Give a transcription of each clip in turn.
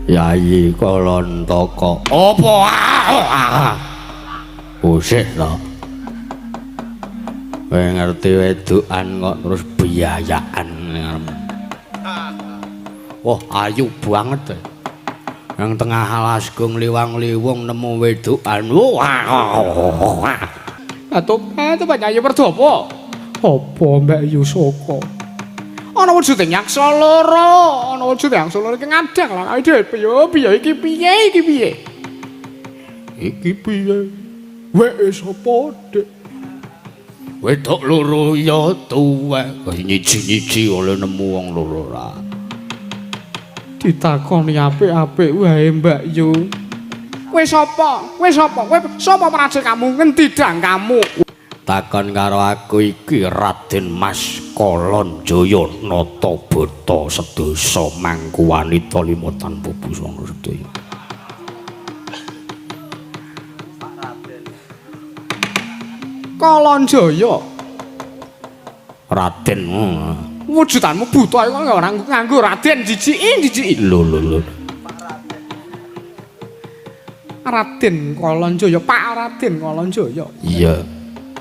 Yayi Kalantaka. Apa? Usih to. Kowe ngerti wedokan kok terus biayaan. Wah, ayu banget. Nang tengah alas gong liwang-liwung nemu wedokan. Wah. Atobat Yayi Perdapa. Apa Mbak Yusaka? Ana wujude yaksa loro, ana wujude yaksa loro iki ngadang lan awake dhewe piye iki piye iki piye? Iki piye? Weke sapa, Dik? Wedok loro ya tuwek. Nyiji-nyiji oleh nemu wong loro ra. Ditakoni apik-apik wae Mbak Yu. Kowe sapa? Kowe sapa? Kowe sapa prajekamu? Ngendi dangkamu? Takon karo aku iki Raden Mas Kalanjaya Natabata sedasa mangku wanita lima tanpa busana sedaya. Kalanjaya Raden wujudanmu buta iku ora nganggo Raden jijiki jijiki. Lho lho lho. Raden Kalanjaya, Pak Raden Kalanjaya. Iya.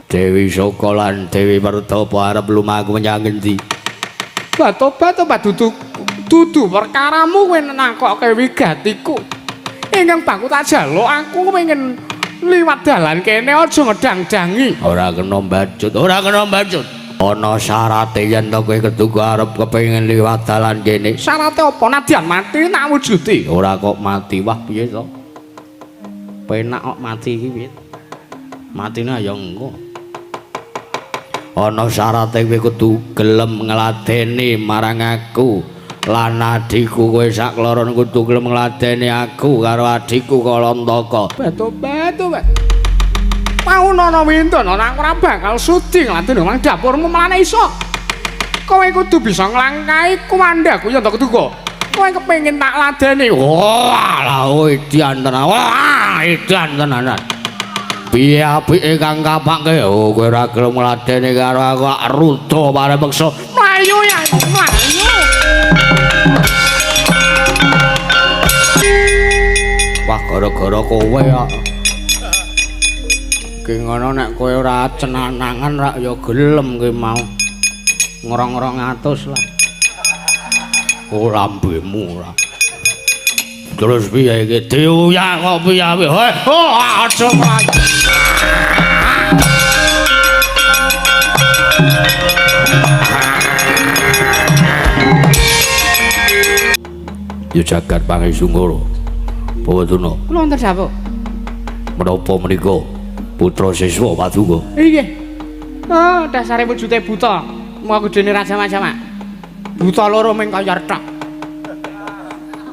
Dewi Soka lan Dewi Perdapa arep lumaku menyang ngendi? Batobat dudu perkaramu kowe nakokke wigatiku. Ingkang bangku tak jaluk aku pengen liwat dalan kene aja ngedang-dangi. Ora kena mbacut, ora kena mbacut. Ana syarate yen to kowe keduga arep kepengin liwat dalan kene. Syarate apa? Nadyan mati tak wujudi. Ora kok mati, wah piye to? Penak kok mati iki piye? Matine ya engko. Ana syarate kowe kudu gelem ngladeni marang aku lan adhiku. Kowe sak kloron kudu gelem ngladeni aku karo adhiku Kalantaka. Batobat. Paunono windon ora aku ora bakal sudi ngladeni nang dapurmu melane iso. Kowe kudu bisa nglangkahi kuwandaku yen to keduga. Kowe kepengin tak ladeni. Wah, lha edan tenan. Wah, edan tenanan. Piye apike kang kapake? Oh, kowe ora gelem ngladeni karo aku ruda pare peksa. Mlayu ya, mlayu. Wah, gara-gara kowe kok. Ki ngono nek kowe ora cenanangan rak ya gelem ki mau. Ngrong-ngrong atus lah. Oh, lambemu ora. Terus piye iki? Diuyak kok piye? Heh, oh, aja mlayu. Ya jagat Pangesungara. Bawaduna. Kula wonten dawuh. Menapa menika putra siswa paduka? Inggih. Oh, dasare wujude buta. Mau gedene raja macam-macam. Buta loro ming kaya rethok.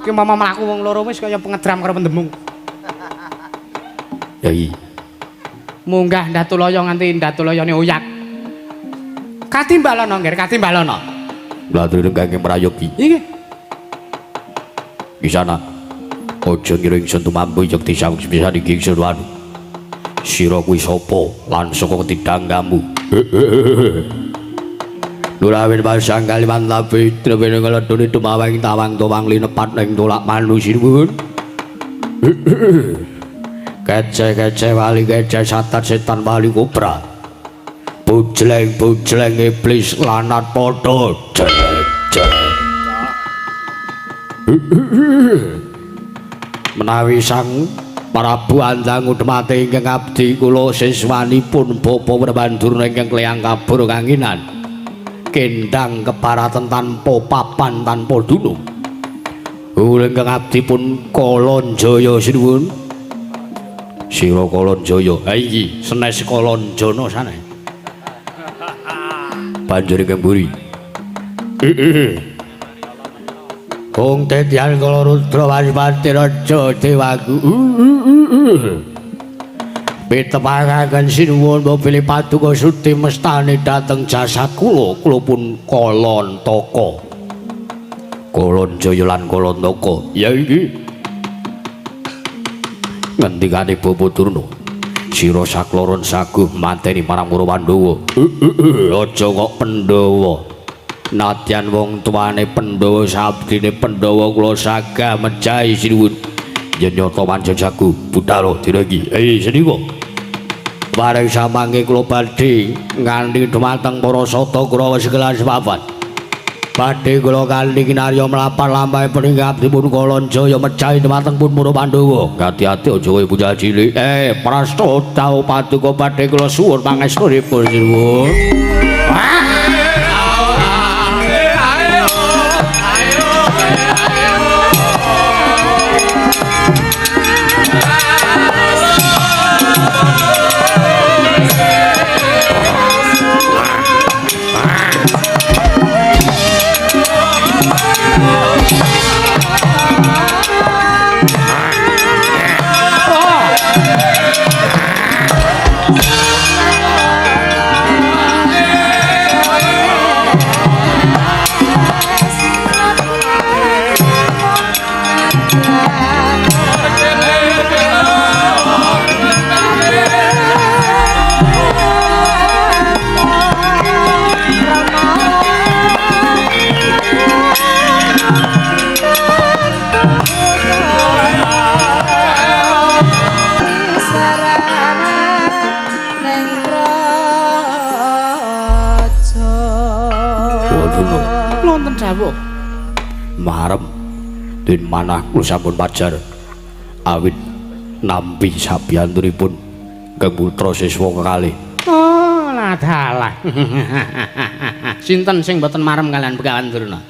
Ki mama mlaku wong loro wis kaya pengedram karo pendemung. Yai. Munggah Ndatulaya nganti Ndatulayane oyak. Katimbalono nggih, katimbalono. Mlaturipun kangge prayogi. Inggih. Kisana. Aja ngira ingsun tumampu yekti saweg sepisan iki ingsun wanu. Sira kuwi sapa lan saka ketidanggamu? Nurawin pasang Kalimantan trepene ngeledune tumaweng tawang towang linepat ning tolak manusiwun. Kece-kece wali kece satat setan wali kobra. Bujleng-bujleng iblis lanat padha jek-jek. Menawi Sang Prabu Andangu Demate ingkang abdi kula siswanipun Bapak Werwandurna ingkang kleyang kabur kanginan. Kendang keparatan tanpa papan tanpa dunung. Kula ingkang abdi pun Kalanjaya sinuwun. Sira Kalanjaya. Ha iki senes Kalanjana saneh. Banjur ingkang mburi. Kung tetyan kala rudra waspati raja dewaku. Pitepangaken sinuwun bilih paduka sudi mestani dhateng jasad kula, kula pun Kalantaka. Kalanjaya lan Kalantaka. Ya iki. Ngendikane Bapak Durna. Sira sakloron saguh mateni marang para Pandhawa. Aja kok Pandhawa. Nadyan wong tuane Pandhawa sabdine Pandhawa kula sagah mejahi sinuwun. Yen nyata pancen saguh budhal dina iki. Seniwa. Bareng samangke kula badhe nganti dhumateng para sata Kurawa sekelas papat. Badhe kula kanthi kinarya mlampah-lampahipun ing abdipun Kalanjaya mejahi dhumateng pun para Pandhawa. Ati-ati aja kaya bocah cilik. Prasta dawuh paduka badhe kula suwun pangestunipun sinuwun. Marem den manah kula sampun pajar awit nampi sabiyantunipun ingkang putra siswa kekalih. Oh, lah dalah. Sinten sing mboten marem kalian Begawan Durna?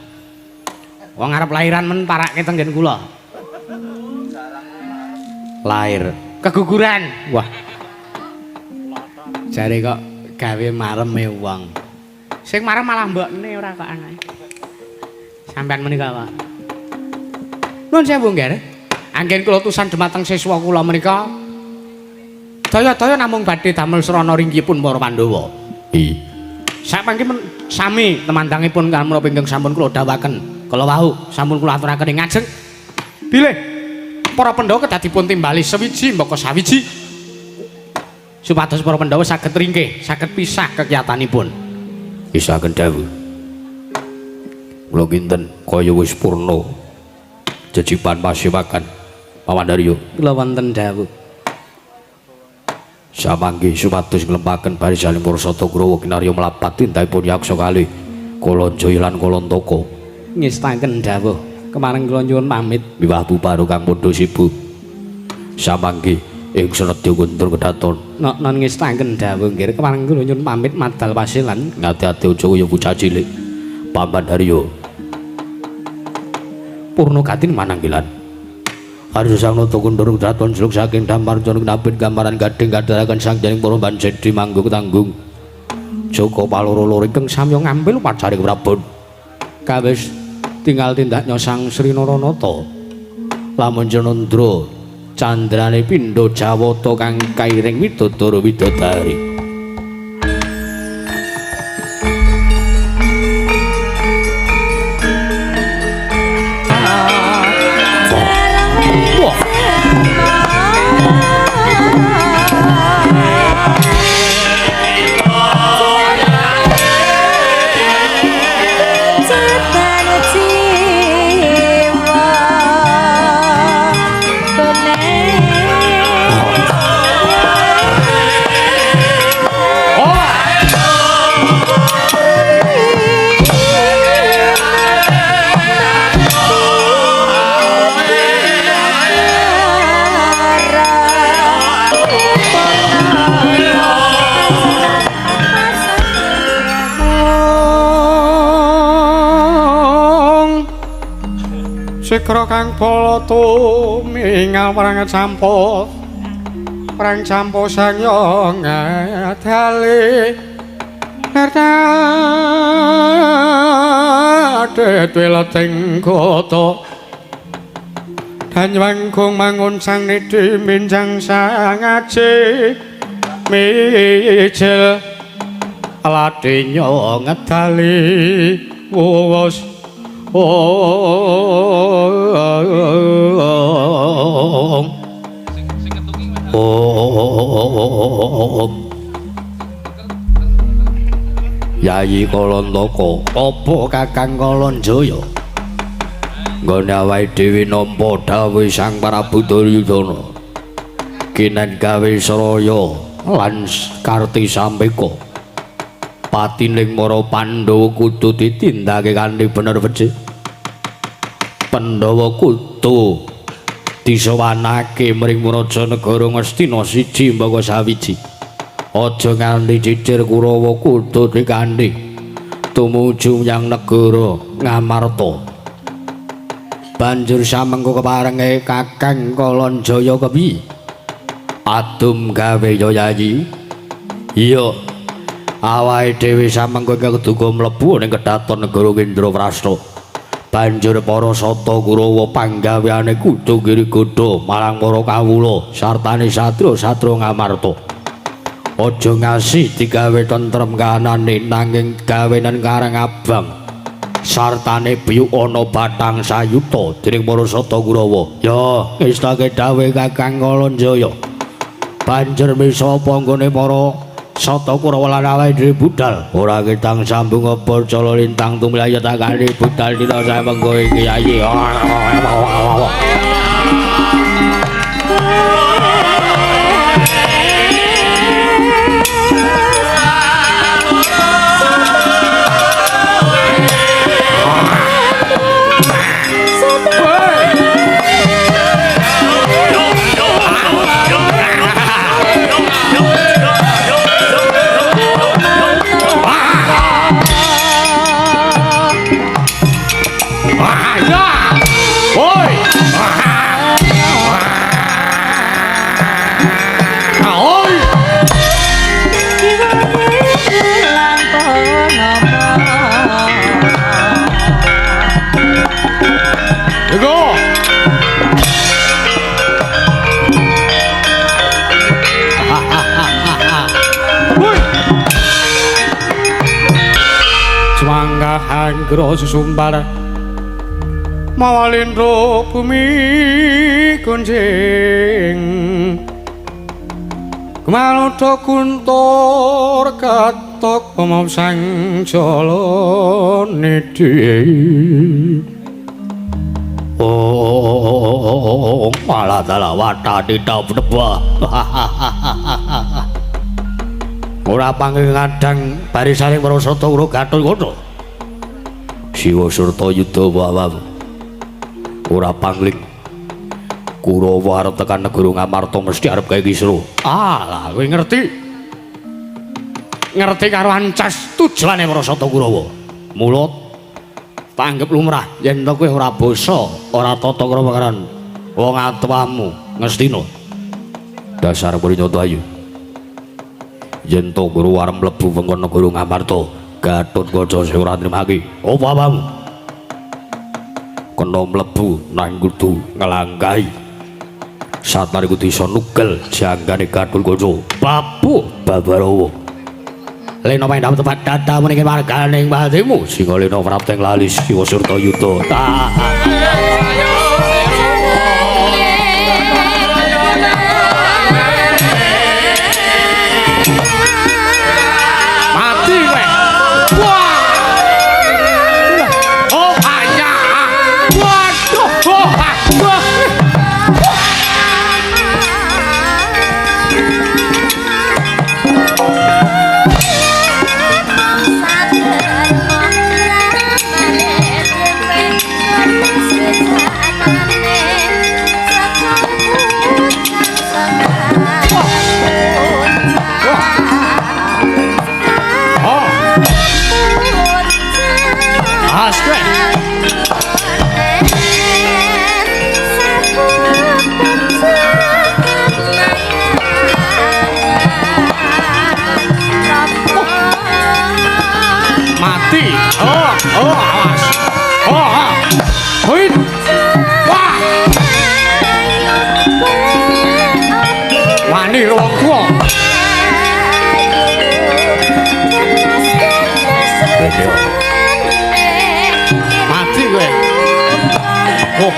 Wong arep lahiran men parake teng nggen kula. Lahir keguguran. Wah. Jare kok gawe mareme wong. Sing marem malah mbokne ora kok anake. Sampeyan menika, Pak. Nuwun sewu, Nggih. Anggen kula tusan dhumateng siswa kula menika daya-daya namung badhe damel srana ringgipun para Pandhawa. Samangke sami temandangipun menapa ingkang sampun kula dawuhaken. Kala wau sampun kula aturaken ing ngajeng. Bilih para Pandhawa kedah dipun timbali sewiji mbaka sawiji supados para Pandhawa saged ringkih, saged pisah kekiyatanipun. Isaken dawuh. Kula kinten kaya wis purna jejiban pasewakan Pamandarya. Kula wonten dawuh. Samangke supados nglempaken barisaning para sata Kurawa kinarya mlapat tindakipun yaksa kalih Kalanjaya lan Kalantaka. Ngestaken dawuh. Kemareng kula nyuwun pamit miwah buparo kang padha sibuk. Samangke ing senedya kundur kedaton. Nok-non ngestaken dawuh nggih. Kemareng kula nyuwun pamit madal pasilan. Ngati-ati aja kaya bocah cilik. Pamandarya. Purna gatin mananggilan. Harsa sang nata kundur kedaton jeluk saking dampar jana kinabit gambaran gading kadharaken sang janing para banjedi manggung tanggung. Joko paloro-loro ingkang samya ngambil pacaring Prabon. Kawis tinggal tindak nyosang Sri Naranata. Lamun Janandra candrane pindha Jawata kang kairing widodara widodari. Sikra kang bala tumingal perang campo sangya ngadali nerdade tweleting kota danywangkung mangun sang nidhi minjang sang aji mijil ladinya ngedali wus. Oh, Oh. Yayi Kalantaka, apa Kakang Kalanjaya? Nggone awake dhewe nampa dawuh Sang Prabu Duryudana. Kinen gawe Sraya lan Karti Sampeka. Patining para Pandhawa kudu ditindakake kanthi bener becik. Pandhawa kudu disowanake mring Raja Negara Ngastina siji mbaka sawiji. Aja nganti cicir Kurawa kudu dikandhi tumuju menyang negara Ngamarta. Banjur samengko keparenge Kakang Kalanjaya kepiye? Adum gawe ya Yayi. Iya. Awake dhewe samengko keduga mlebu ning kedaton negara Indraprasta. Banjur para sata Kurawa panggaweane kudu ngiri godha marang para kawula sartane satria-satria Ngamarta. Aja ngasih digawe tentrem kahanane nanging gawenan Karang Abang sartane biyuk ana batang sayuta dening para sata Kurawa. Ya, ngestake dawuh Kakang Kalanjaya. Banjur misa apa nggone para sata Kurawa lan awake dhewe budal. Ora ketang sambung apa cala lintang tumlayu takane budal dina samengko iki Yayi. Anggra susumbar mawalindra bumi gonjing Kemaluda guntur katok pemopsang jala nidhi. Oh, malah dalah watadita bebah. Ora panggih ngadang barisaning para sata karo Gatotkaca. Siwa serta yuda wawaw. Ora pangling. Kurawa arep tekan negara Ngamarta mesti arep gawe kisruh. Ah, lah kowe ngerti. Ngerti karo ancas tujuane para sata Kurawa. Mula tanggep lumrah yen to kowe ora basa, ora tata krama karo wong atuwamu Ngastina. Dasar prinyoto ayu. Yen to guru arep mlebu wengkon negara Ngamarta, Gatotkaca sing ora nrimake. Apa apamu? Kena mlebu nang kudu nglangkahi. Satare kudu iso nugel janggane Gatotkaca. Babu Babarawa. Lena pendham tepat data meniki marganing patimu singa lena prapteng lali siwa surta yuda. Mati kowe. Wah. Oh ayah. Waduh. Oh, wah. Mati. Oh, oh, awas. Oh, ah. Huit. Wah. Wani wong tuwa. Mati kowe. Oh.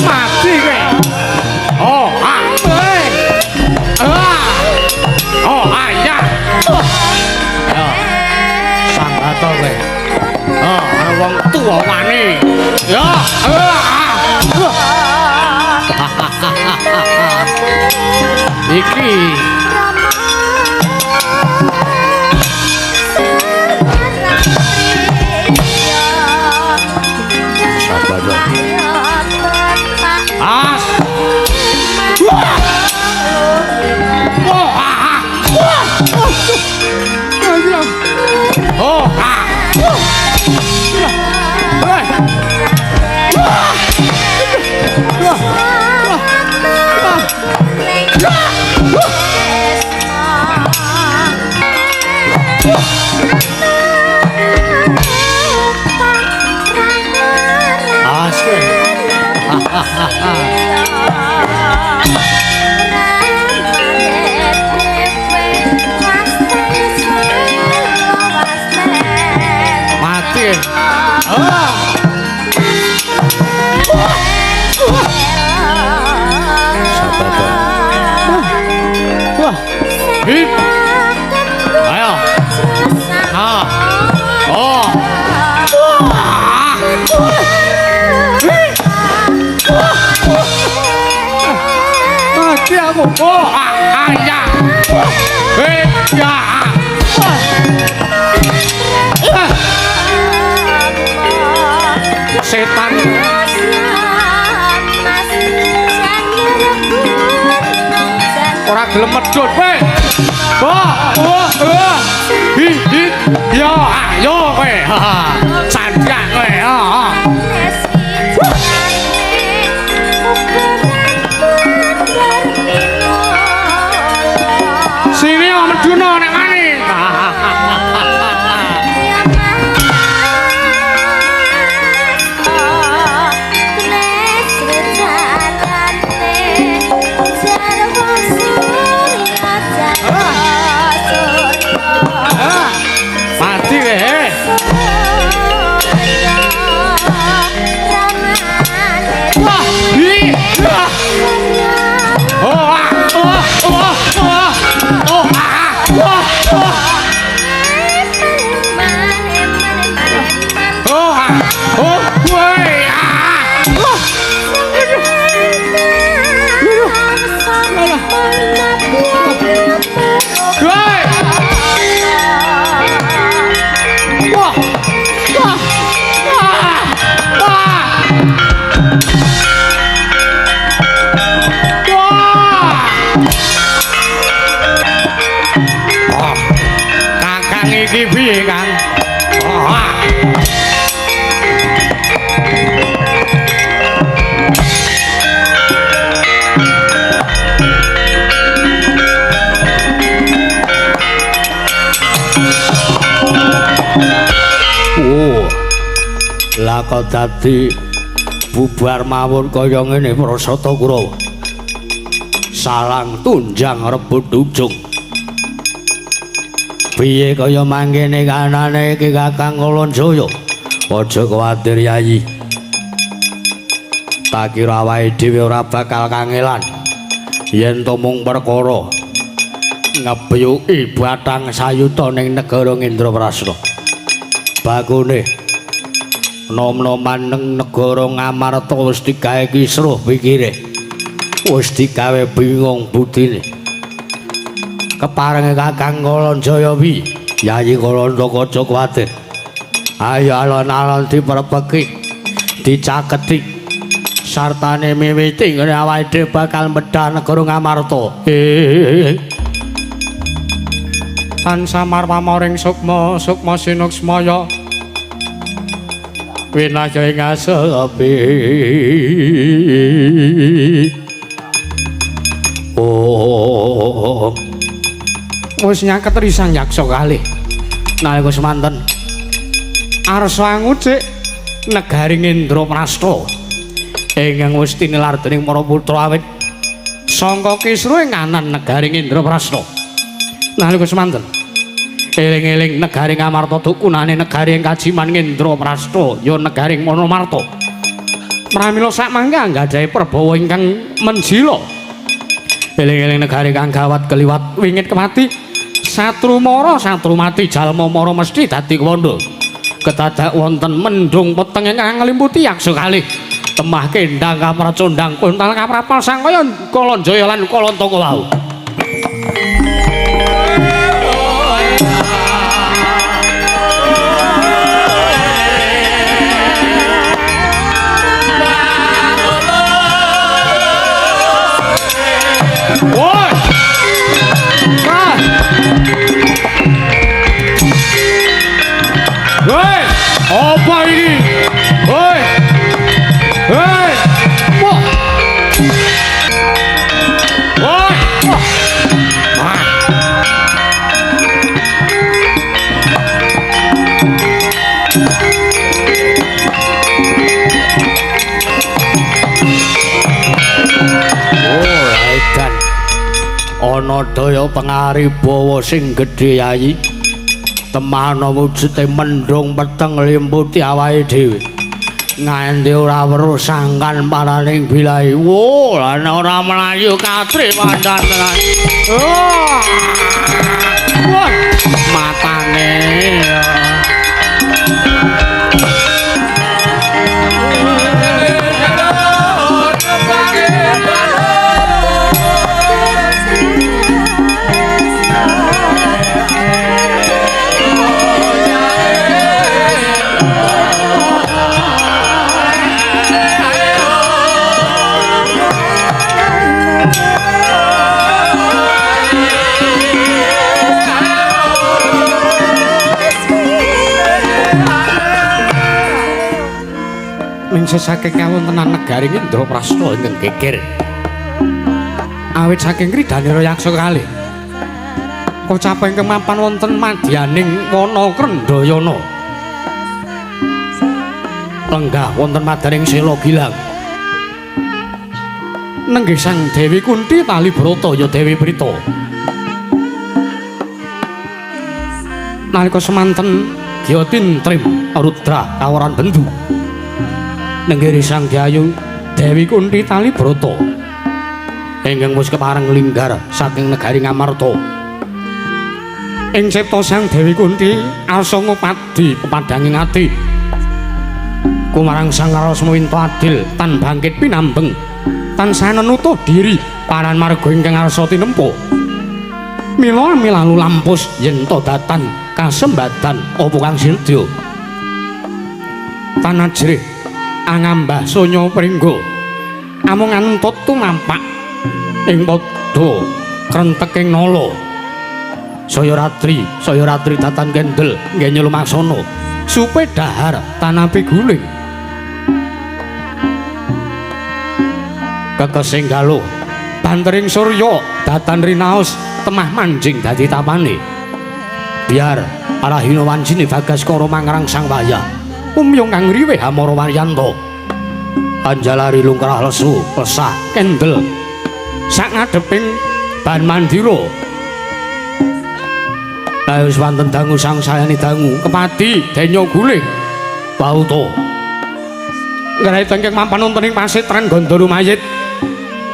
Mati kowe. Oh, ah. kowe. Oh, ana wong tuwa wani. Ya. Iki sabar. As. Wah. Wah. Wah. Oh. Mati. Ah. Wah. Hip. Ayo. Ah. Oh. Mati aku. Oh, ah, ya. Eh, ya. Setan. Ora gelem medhun kowe. Wah, wah, wah. Hi, hi. Ya, ayo kowe. Sanjak kowe. Heeh. Sini medhuna nek wani. Mati kowe. Wah, hi. Oh, ah, oh, oh, oh. Oh, ah, oh, oh. Oh, ah, oh, woi, ah. Oh. Woi. Wah. Wah. Wah. Wah. Wah. Oh. Kakang iki piye, Kang? Oh. Ah. Oh. Lah kok dadi bubar mawon kaya ngene Prasata Kurawa. Salang tunjang rebut ujung. Piye kaya mangkene kanane iki Kakang Kalanjaya? Aja kuwatir Yayi. Tak kira awake dhewe ora bakal kangelan. Yen to mung perkara ngebyuki batang sayuta ning negara Indraprasta. Bakune nom-noman ning negara Ngamarta wis digawe kisruh pikire. Wis digawe bingung budine. Keparenge Kakang Kalanjaya wi, Yayi Kalandaka aja kuwatir. Ayo alon-alon diperpeki, dicaketi. Sartane miwiti ngene awake dhewe bakal medhah negara Ngamarta. Tansah marpamoring sukma, sukma sinuksmaya. Winaya ing asepi. Oh. Wis nyaket risang yaksa kalih. Nalika semanten arsa angucik negari Indraprasta ingkang wis tinilar dening para putra awit sangka kisruh ing anan negari Indraprasta. Nalika semanten eling-eling negari Ngamarta dukunane negari ing kajiman Indraprasta ya negari Monomarta. Pramila sakmangke anggadhahi perbawa ingkang menjila. Eling-eling negari kang gawat keliwat wingit kemati satru mara satru mati jalma mara mesti dadi kewanda. Ketadak wonten mendung peteng ingkang nglimputi yaksa kalih. Temah kendang kapracondang kuntal kaprapal sangkaya Kalanjaya lan Kalantaka wau. Woi. Ah. Woi, apa ini? Woi. Hei. Wah. Woi. Wah. Oh, edan. Ana daya pangaribawa sing gedhe yayi. Temana wujude mendung peteng limputi awake dhewe. Nganti ora weruh sangkan paraning bilahi. Wo, lan ora mlayu katri pandan tenan. Oh. Wah, matane. Mingse saking kawontenan negari Indraprasta ingkang geger. Awit saking kridhanira yaksa kalih. Kocap ingkang mapan wonten madyaning wana Krendhayana. Lenggah wonten madyaning Sela Gilang. Nenggih Sang Dewi Kunti tali brata ya Dewi Prita. Nalika semanten Gyatintrim Rudra kawaran bendu. Nenggih Sang Dyayu Dewi Kunti tali brata ingkang wis kepareng linggar saking negari Ngamarta. Ing cipta Sang Dewi Kunti arsa ngupadi pepadhanging ati kumarang Sang Rasmawinta adil tan bangkit pinambeng tansah nenutuh diri paran marga ingkang arsa tinempo. Mila milalu lampus yen ta datan kasembadan apa kang sinedya tan ajrih angambah sonya pringgo amung antut tumampak ing padha krenteking nala. Saya ratri datan kendel nggih lumaksana supe dahar tanapi guling kekesing galuh bantering surya datan rinaos temah manjing dadi tapane biar arahina wancine Bagaskara mangrang sang wayah umyung kang riweh amara waryanto anjalari lungkrah lesu lesah kendel sak ngadheping ban mandira. Lah wis wonten dangu sang sayane dangu kepadi denya guling pauta ngrae tengking mampan wonten ing pasetran Gandara Mayit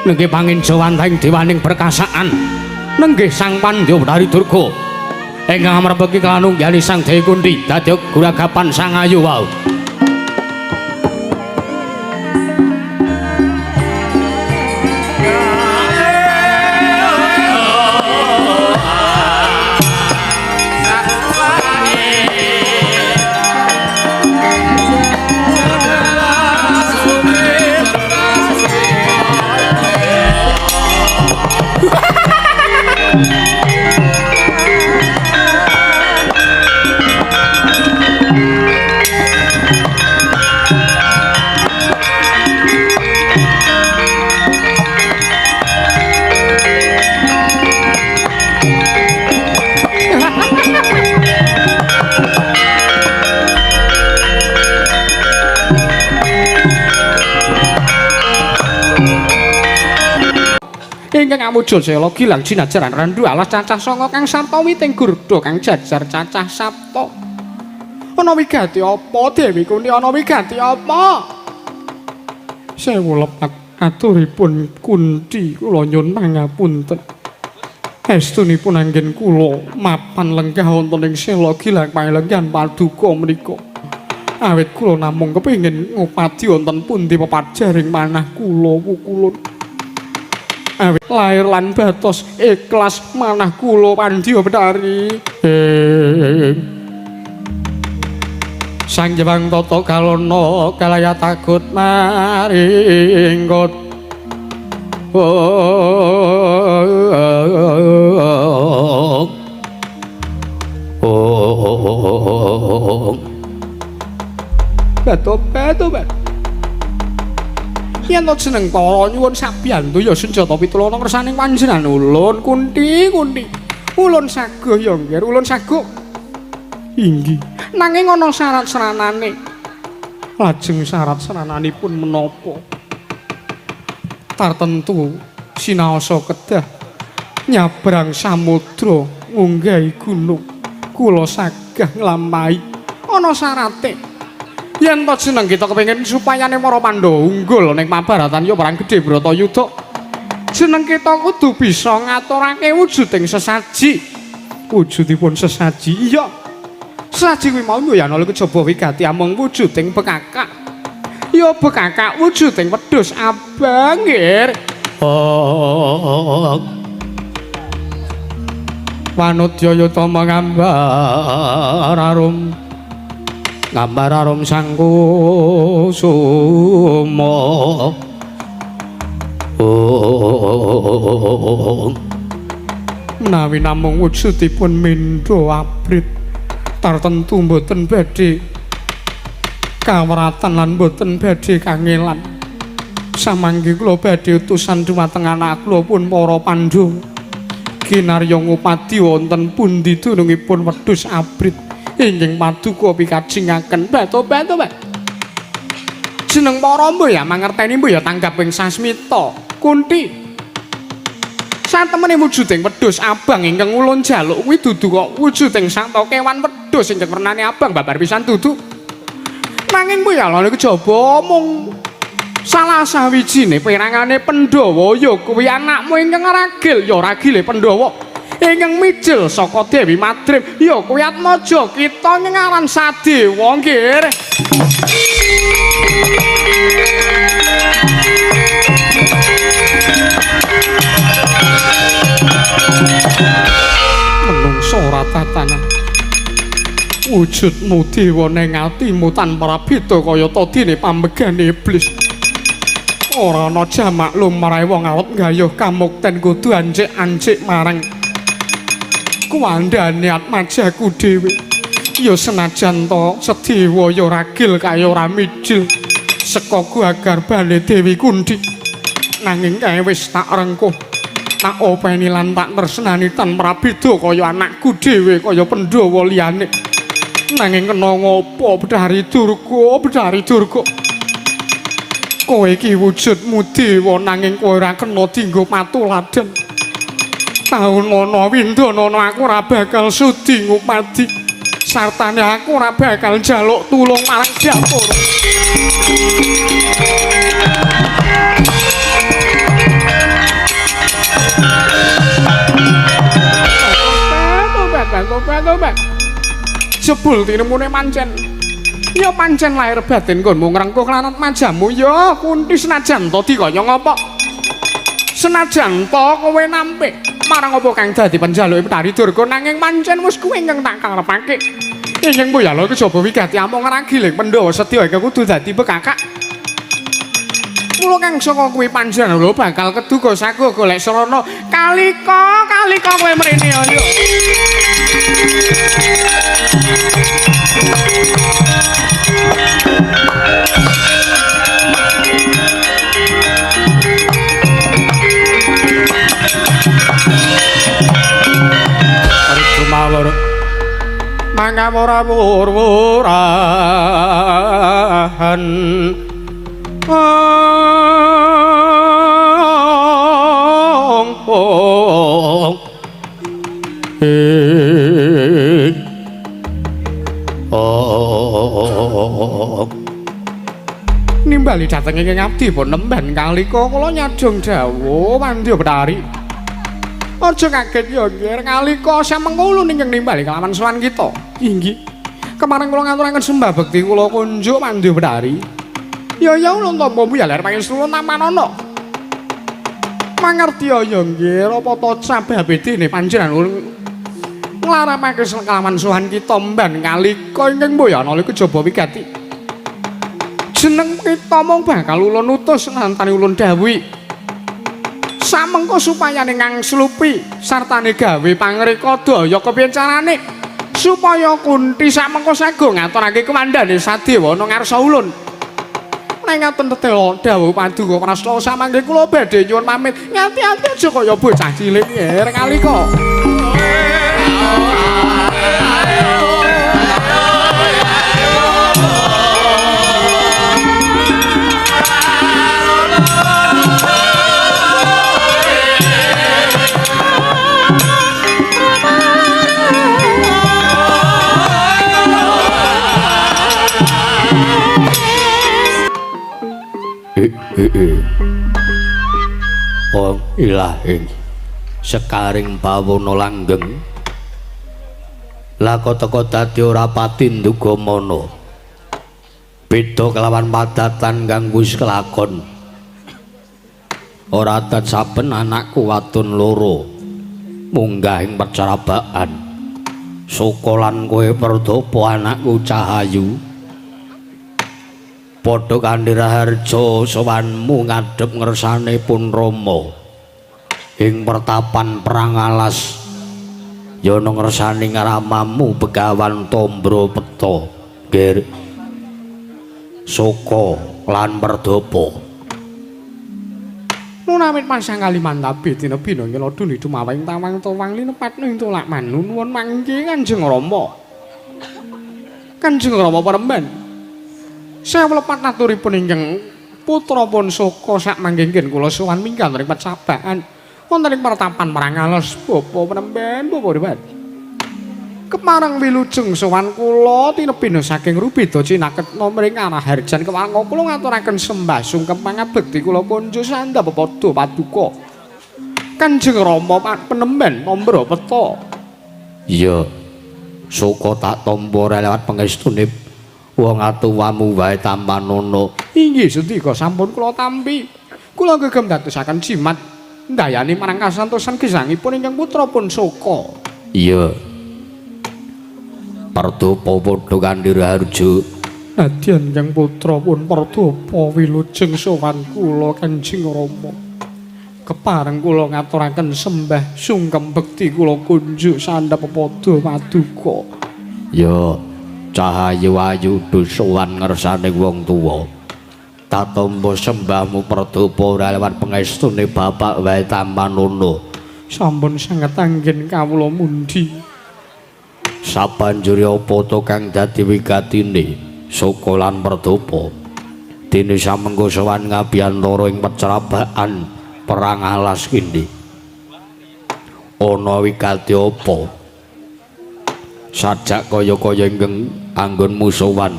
nenggih panginja wantahing dewaning perkasaan nenggih Sang Pandya Betari Durga ingkang amrepeki kalanunggihane Sang Dewi Kunti dadi guragapan Sang Ayu wau. Ingkang awujud sela gilang jinajaran rendu alas cacah sanga kang sarta witing gurda kang jajar cacah sapta. Ana wigati apa Dewi Kunti, ana wigati apa? Sewu lepat aturipun Kunti kula nyuwun pangapunten. Estunipun anggen kula mapan lenggah wonten ing sela gilang palenggan paduka menika. Awit kula namung kepengin ngupadi wonten pundi pepajaring manah kula wukulun. Awit lair lan batos ikhlas manah kula Pandya Betari. Sang Jewang Tata Kalana kalaya takut maringkut. Batobat. Yen to jeneng para nyuwun sabiyantu ya senjata pitulana kersaning panjenengan ulun Kunti. Ulun saguh ya nggih, ulun saguh. Inggih. Nanging ana syarat seranane. Lajeng syarat serananipun menapa? Tartentu sinaosa kedah nyabrang samudra ngunggahi gunung. Kula sagah nglampahi. Ana syarate. Yen to jeneng kita kepengin supayane para Pandhawa unggul ning pabaratan ya perang gedhe Bratayuda. Jeneng kita kudu bisa ngaturake wujuding sesaji. Wujudipun sesaji iya. Sesaji kuwi mau ya ana kejaba wigati amung wujuding bekakak. Ya bekakak wujuding wedhus abang nggih. Oh. Wanudya yutama ngambar arum. Gambar arum sangkusuma. Menawi namung wujudipun mendha abrit tartentu mboten badhe kawratan lan mboten badhe kangelan. Samangke kula badhe utusan dhumateng anak kula pun para Pandhawa kinarya ngupadi wonten pundi dunungipun wedhus abrit ingkang paduka pikajengaken. Batobat. Jeneng para mbuh ya mangerteni mbuh ya tanggap ing sasmita Kunti. Satemene wujuding wedhus abang ingkang ulun jaluk kuwi dudu kok wujuding sakta kewan wedhus ingkang wernane abang babar pisan dudu. Nanging mbuh ya lha kejaba mung salah sawijine perangane Pandhawa ya kuwi anakmu ingkang ragil ya ragile Pandhawa ingkang mijil saka Dewi Madrim ya kuwi Atmaja kita ngaran Sadewa nggih. Menungso ora tatanan. Wujudmu dewa ning atimu tanpa beda kaya dene pambegane iblis. Ora ana jamak lumrahe wong awet nggayuh kamukten kudu ancik-ancik marang kuwandhane atmajaku dhewe. Ya senajan to sedewa ya ragil kaya ora mijil saka garbane Dewi Kunthi. Nanging kae wis tak rengkuh, tak openi lan tak tresnani tanpa beda kaya anakku dhewe kaya Pandhawa liyane. Nanging kena ngopo Bedhari Durga, Bedhari Durga? Kowe iki wujudmu dewa nanging kowe ora kena dienggo patuladan. Taun ana windana aku ora bakal sudi ngupadi. Sartane aku ora bakal njaluk tulung marang dapur. Tobat. Jebul tinemune pancen. Ya pancen lahir batin nggonmu ngrengkuh lan majamu ya Kunti senajan to dikaya ngopo. Senajan to kowe nampik marang apa kang dadi panjaluke Betari Durga nanging pancen wis kuwi ingkang tak karepake. Ingkang mbuyala kejaba wigati amung ragiling Pandhawa sedya ingkang kudu dadi bekakak. Mula kang saka kuwi panjenengan lho bakal keduga sago golek sarana kalika kalika kowe mrene ayo. Arjumawur mangawura-wurahan Nimbali dhateng ingkang abdi pun nemban kalika kula nyadong dawuh Pandya Betari. Aja kaget ya nggih kalika samengko ulun ingkang nimbali kelawan sowan kita. Inggih. Kemareng kula ngaturaken sembah bekti kula kunjuk Mandya Betari. Ya ya ulun tampa muyah ler pangestu tampanana. Mangerti ya nggih apa ta sababe dene panjenengan nglaramake kelawan sowan kita mban kalika ingkang mboyana kejaba wigati. Jeneng kita mung bakal ulun utus nantane ulun dawuhi. Samengko supayane ngangslupi sartane gawe pangreka daya kepiye carane supaya Kunti samengko sago ngaturake kewandane Sadewa ana ngarsa ulun. Nek ngaten tetela dawuh Paduka Prasta samangke kula badhe nyuwun pamit. Ngati-ati aja kaya bocah cilik nger kalika. Wong ilahing sekaring bawana langgeng lako teko dadi ora pati nduga mana beda kelawan padatan kang wis kelakon ora dat saben anakku wadon loro munggah ing percarabaan Suka lan kowe Perdapa anakku Cahayu padha kanthi raharja sowanmu ngadhep ngersane pun Rama ing pertapan perang alas ya ana ngersane ngramamu Begawan Tombro Peta nggih Suka lan Perdapa. Munawit pasang kalimantabe dina bina nyeloduni dumawing tawang tawang linepat ning tolak manu nuwun mangke Kanjeng Rama. Kanjeng Rama paremban. Sewu lepat naturipun ingkang putra pun Suka sak mangke ngen kula sowan minggah ring pecabaan wonten ing pertapan marang alas bapa penemben bapa dewan. Kemarang wilujeng sowan kula tinebina saking Rubeda cinaketna mring Araharjan kewanga kula ngaturaken sembah sungkem pangabekti kula kunjuk sandhap padha paduka. Kanjeng Rama penemben Tombro Peta. Iya. Suka tak tampa lewat pangestune wong atuwamu wae tampanana. Inggih sendika sampun kula tampi. Kula gegem dadosaken jimat ndayani marang kasantosan gesangipun ingkang putra pun Suka. Iya. Perdapa padha kanthi raharja. Nadyan ingkang putra pun Perdapa wilujeng sowan kula Kanjeng Rama. Kepareng kula ngaturaken sembah sungkem bekti kula kunjuk sandhap padha paduka. Ya. Cahayu ayu sowan ngersane wong tuwa. Tatampa sembahmu Perdapa ora lewat pangestune bapak wae tampanana. Sampun sanget anggen kawula mundhi. Sabanjure apa to kang dadi wigatine Suka lan Perdapa? Dene samengko sowan ngabiyantara ing pecrabaan perang alas kene. Ana wigati apa? Sajak kaya-kaya ingkang anggonmu sowan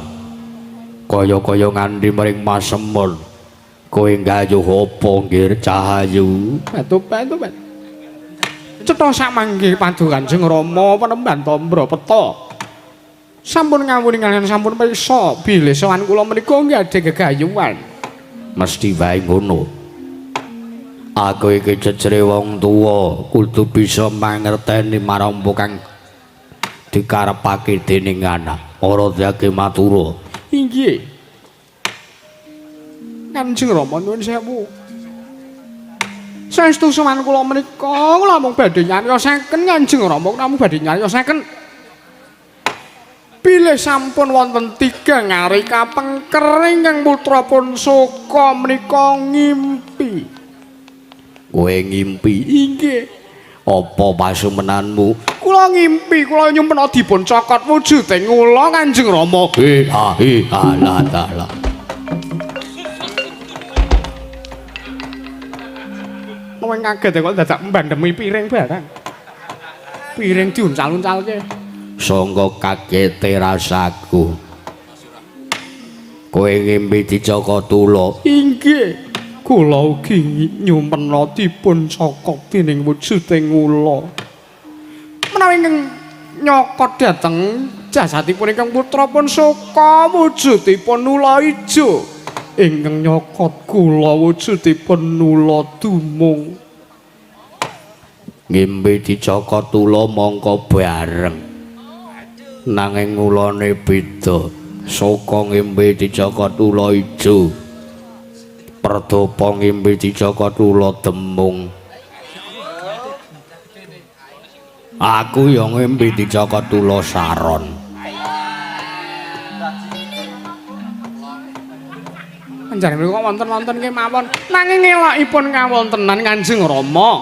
kaya-kaya nganti mring pasemon kowe nggayuh apa nggih Cahayu? Batu-batu. Cetha samangke paduka Kanjeng Rama penemban Tombro Peta. Sampun ngawuni kaliyan sampun pirsa bilih sowan kula menika nggih gegayuhan. Mesti wae ngono. Aku iki jejere wong tuwa kudu bisa mangerteni marang kang dikarepake dening anak. Ora dake matura. Inggih. Kanjeng Rama nuwun sewu. Saestu sowan kula menika kula mung badhe nyariosaken Kanjeng Rama namung badhe nyariosaken. Bilih sampun wonten tigang ari kapengker ingkang putra pun Suka menika ngimpi. Kowe ngimpi? Inggih. Apa pasumenanmu? Kula ngimpi kula nyumpena dipun cokot wujude ngula Kanjeng Rama. He ha he ha la la la. Kowe kaget kok dadak mbandemi piring barang. Piring diuncal-uncalke. Sangka kagete rasaku. Kowe ngimpi dicokot ula? Inggih. Kula ugi nyumpena dipun cokot dening wujude ngula. Menawi ingkang nyokot dhateng Jasadipun ingkang putra pun suka wujudipun ula ijo. Ingkang nyokot kula wujudipun ula dumung. Ngimpi dicokot ula mongko bareng. Nanging ulane beda. Suka ngimpi dicokot ula ijo. Perdapa ngimpi dicokot ula demung. Aku ya ngimpi dicokot ula saron. Panjenengan mriku wonten-wonten kemawon. Nanging elokipun kawontenan Kanjeng Rama.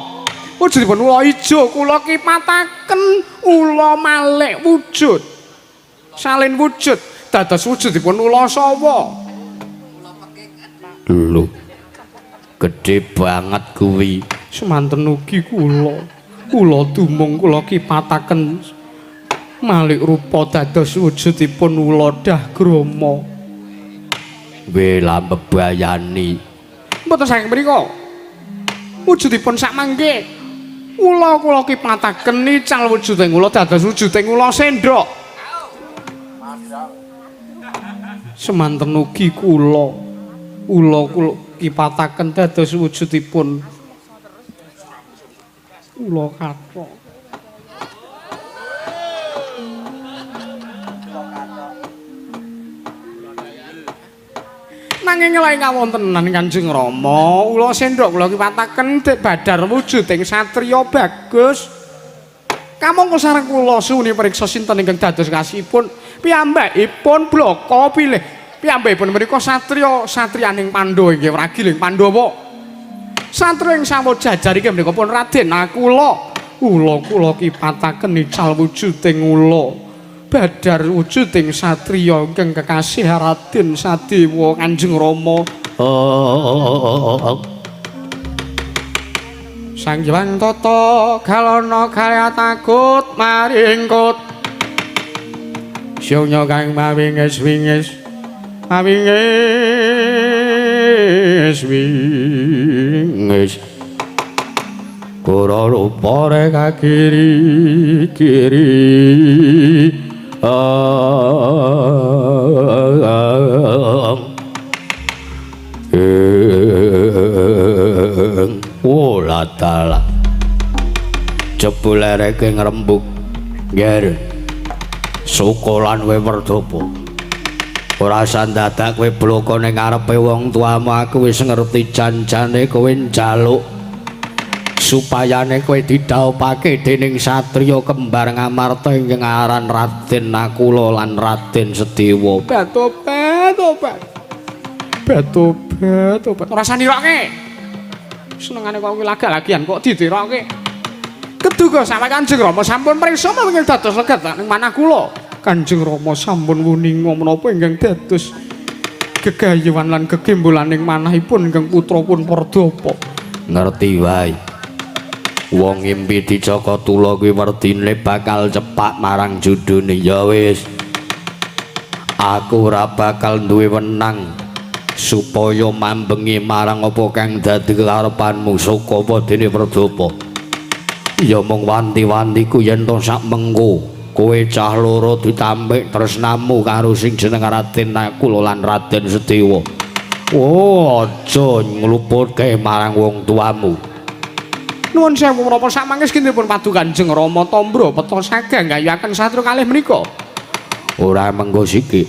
Wujudipun ula ijo kula kipataken ula malik wujud. Salin wujud dados wujudipun ula sawa. Lho. Gedhe banget kuwi. Semanten ugi kula. Kula dumung kula kipataken malik rupa dados wujudipun ula Dahgrama. Wela mbebayani. Mboten saking mriku. Wujudipun sak mangke ula kula kipataken ical wujuding ula dados wujuding ula sendhok. Semanten ugi kula. Ula kula kipataken dados wujudipun ula kathok. Nanging lae kawontenan Kanjeng Rama, ula sendhok kula kipataken dek badar wujuding satriya bagus. Kamangka sareng kula suwuni priksa sinten ingkang dados kasihipun piyambakipun blaka pilih. Piyambakipun menika satriya satriyaning Pandhawa inggih wragiling Pandhawa. Satriya ing sawojajar iki menika pun Raden Nakula. Ula kula kipataken ical wujuding ula. Badar wujuding satriya ingkang kekasih Raden Sadewa Kanjeng Rama. Sang Hyang Tata galana kaya takut maringkut. Syunya kang mawingis-wingis. Mawingis wingis. Kura rupa reka kiri kiri. Oh latala. Jebul ereke ngrembug. Nger. Sukolan we Werdapa. Ora sandadak kowe bloko ning ngarepe wong tuamu, aku wis ngerti janjane kowe njaluk supayane kowe didhaupake dening satriya kembar Ngamarta ingkang aran Raden Nakula lan Raden Sedewa. Batobat, obat. Batobat, obat. Ora usah nirokke. Senengane kok kuwi lagak-lagian kok ditirokke. Keduga sampe Kanjeng Rama sampun priksa menapa dados legat ning manah kula. Kanjeng Rama sampun wuninga menapa ingkang dados gegayuhan lan gegembolaning manahipun ingkang putra pun Perdapa. Ngerti wae. Wong ngimpi dicokot ula kuwi werdine bakal cepak marang judune. Ya wis. Aku ora bakal duwe wenang supaya mambengi marang apa kang dadi kekarepanmu saka apa dene Perdapa. Ya mung wanti-wantiku yen to sak mengko kowe cah loro ditampik tresnamu karo sing jeneng Raden Nakula lan Raden Sedewa. Oh, aja ngluputke marang wong tuamu. Nuwun sewu menapa samangke kintenipun padu Kanjeng Rama Tombro peta sagah nggayuhaken satru kalih menika. Ora mengko siki.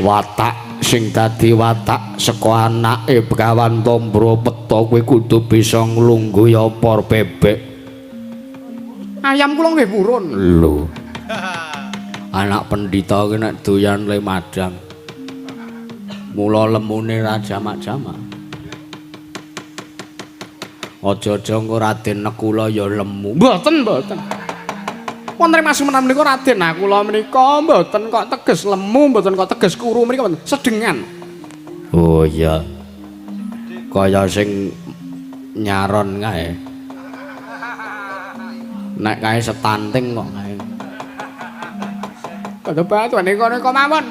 Watak sing dadi watak saka anake Begawan Tombro peta kuwi kudu bisa nglungguhi opor bebek. Ayam kula nggih purun. Lho. Anak pendhita ki nek doyan le madang. Mula lemune ra jamak-jamak. Aja-aja engko Raden Nakula ya lemu. Mboten, mboten. Wonten masumenan menika Raden Nakula menika mboten kok teges lemu, mboten kok teges kuru menika mboten, sedengan. Oh iya. Kaya sing nyaron kae. Nek kae setanting kok kae. Padha batu nika mawon.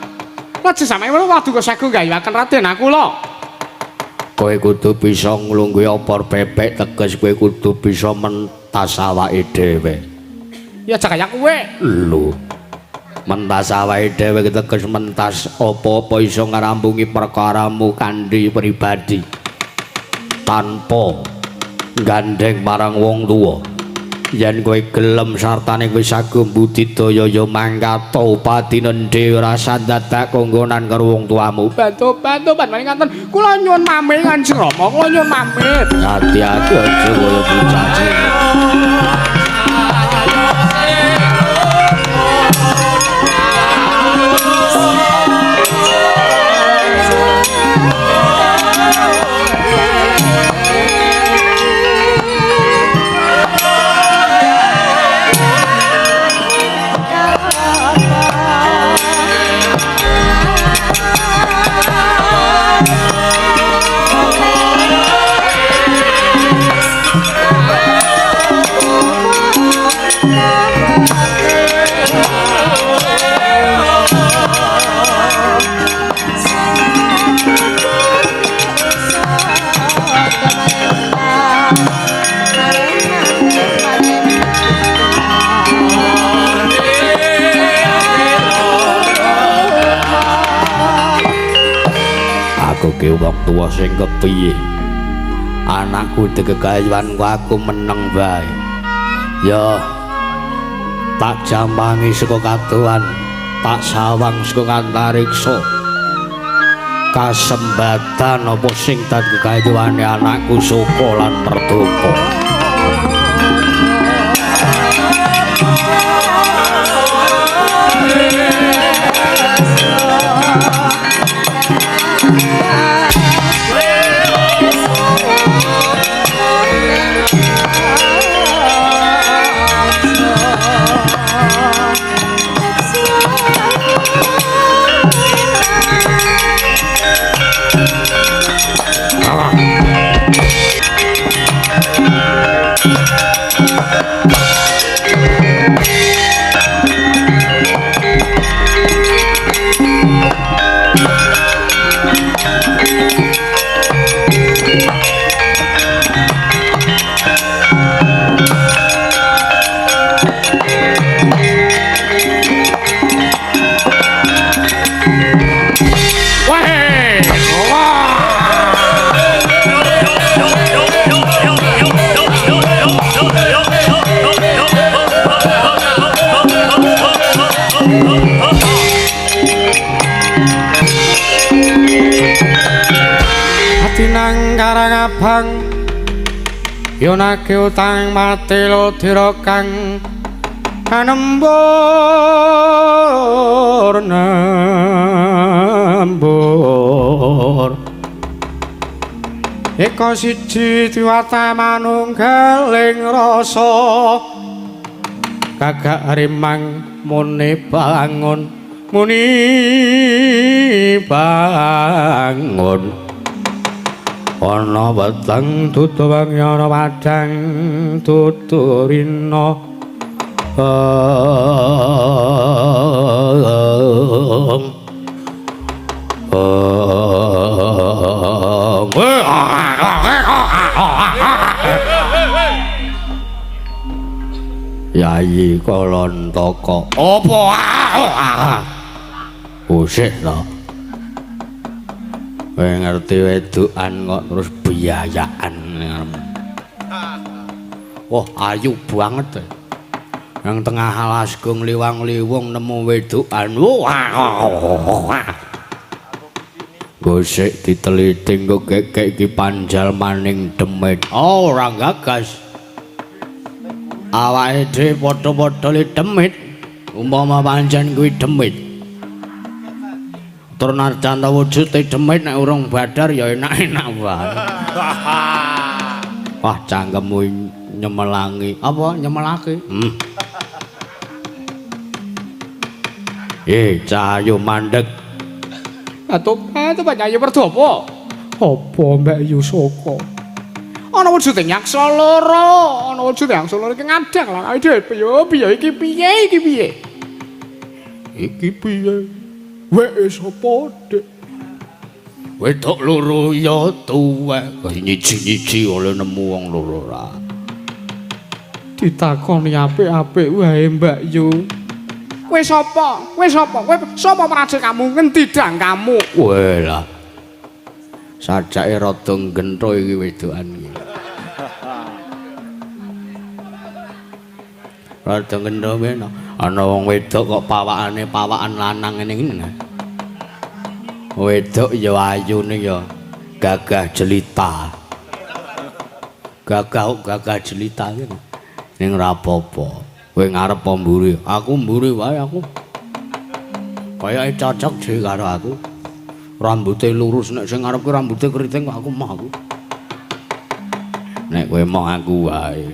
Aja sampe menawa paduka sagung gayuhaken Raden Nakula. Kowe kudu bisa nglungguhi opor bebek, teges kowe kudu bisa mentas awake dhewe. Ya aja kaya kowe. Lho. Mentas awake dhewe teges mentas apa-apa iso ngrampungi perkaramu kanthi pribadi. Tanpa gandeng marang wong tuwa. Yen kowe gelem sartane kowe sagung budidaya ya mangkata upatinen dhewe ora dadak konggonan karo wong tuamu. Bantu-bantu panjenengan ngaten. Kula nyuwun pamit Kanjeng Rama, kula nyuwun pamit. Ati-ati aja kaya bocah cilik. Aku ki wong tuwa sing kepiye? Anakku dikekayuan aku meneng wae. Ya tak jambangi saka kadohan, tak sawang saka antariksa. Kasembatan apa sing dadi kekayuane anakku Suka lan Merdaka. Nang Karang Abang yonake utang mati lodira kang anembur nembur eka siji diwata manunggaling rasa gagak rimang muni bangun muni bangun ana weteng dudu wengi ana padhang dudu rina. Yayi Kalantaka apa usih to? Kowe ngerti wedokan kok terus biayaan. Wah, ayu banget. Nang tengah alas gong liwang-liwung nemu wedokan. Wah. Gosek diteliti nggo kekek iki panjal maning demit. Oh, ora gagas. Awake dhewe padha-padha li demit. Umpama pancen kuwi demit. Tur narjan ta wujude demit nek urung badar ya enak-enak wae. Wah, cangkemmu nyemelangi. Apa nyemelake? Cahayu mandeg. Atuh Pak Yayi Perdapa. Apa Mbak Yusaka? Ana wujude yaksa loro, ana wujude yaksa loro iki ngadang lan awake dhewe piye iki piye iki piye? Iki piye? Weke sapa, Dik? Wedok loro ya tuwek. Nyiji-nyiji oleh nemu wong loro ra. Ditakoni apik-apik wae Mbak Yu. Kowe sapa? Kowe sapa? Kowe sapa prajekamu? Ngendi dangkamu? Weh lah. Sajake rada gentho iki wedokan iki. Rada gentho men. Ana wong wedok kok pawakane pawakan lanang ngene iki. Wedok ya ayune ya gagah jelita. Gagah gagah jelita iki. Ning ora apa-apa. Kowe ngarep apa mburi? Aku mburi wae aku. Kayake cocok dhewe karo aku. Rambute lurus, nek sing ngarep ki rambute keriting kok aku moh aku. Nek kowe moh aku wae.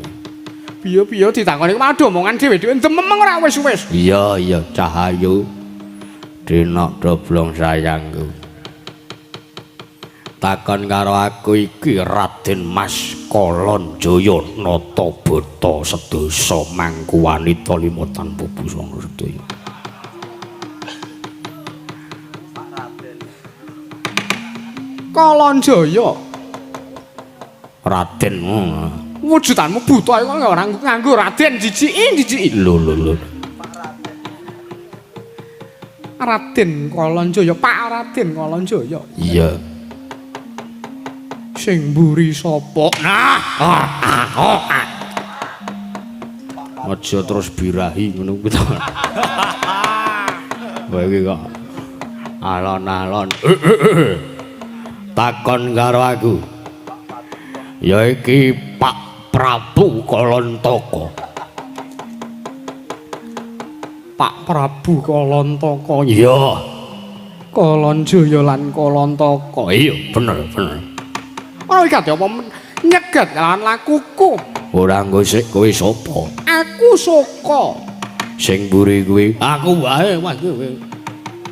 Piye-piye ditakoni waduh omongan dhewe-dhewe dememeng ora wis-wis. Iya iya Cahayu. Dinok doblong sayangku. Takon karo aku iki Raden Mas Kalanjaya Natabata sedasa mangku wanita lima tanpa busana sedaya. Kalanjaya Raden wujudanmu buta kok ora nganggo Raden jijiki jijiki. Lho lho lho. Raden Kalanjaya, Pak Raden Kalanjaya. Iya. Sing mburi sapa? Nah, aja terus birahi ngono kuwi to. Kowe iki kok alon-alon. Takon karo aku. Ya iki Pak Prabu Kalantaka. Pak Prabu Kalantaka. Iya. Kalanjaya lan Kalantaka. Iya, bener bener. Ora iki apa nyegat lan lakuku. Ora nggo sik kowe sapa? Aku Soka. Sing mburi kuwi aku wae, Mas kowe.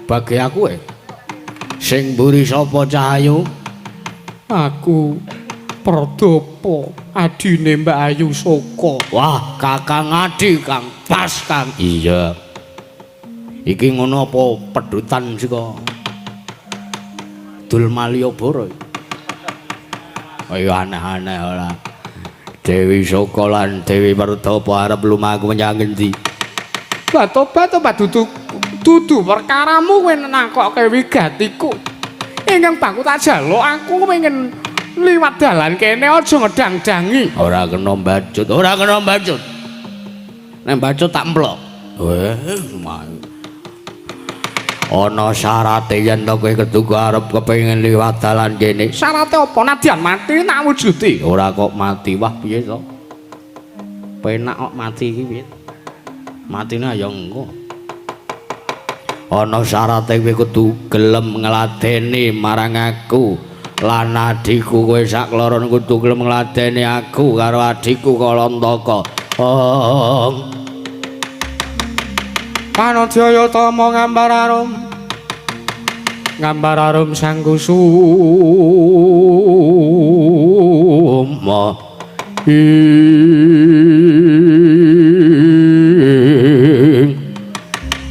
Bagi aku e. Sing mburi sapa Cahayu? Aku Perdapa, adine Mbak Ayu Soka. Wah, Kakang Adi Kang pas Kang. Iya. Iki ngono apa pedhutan saka Dul Malioboro? Ayo aneh-aneh ora. Dewi Soka lan Dewi Perdapa arep lumaku menyang ngendi? Batobat dudu dudu perkaramu kowe nakokke wigatiku. Ingkang bangku tak jaluk aku pengen liwat dalan kene aja ngedang-dangi. Ora kena mbacut, ora kena mbacut. Nek mbacut tak emplok. Weh, ana syarate yen to kowe keduga arep kepengin liwat dalan kene. Syarate apa? Nadyan mati tak wujudi. Ora kok mati, wah piye to? Penak kok mati iki piye? Matine ya engko. Ana syarate kowe kudu gelem ngladeni marang aku lan adhiku. Kowe sak kloron kudu gelem ngladeni aku karo adhiku Kalantaka. Ong Panajaya tama ngambar arum. Ngambar arum sang kusuma ing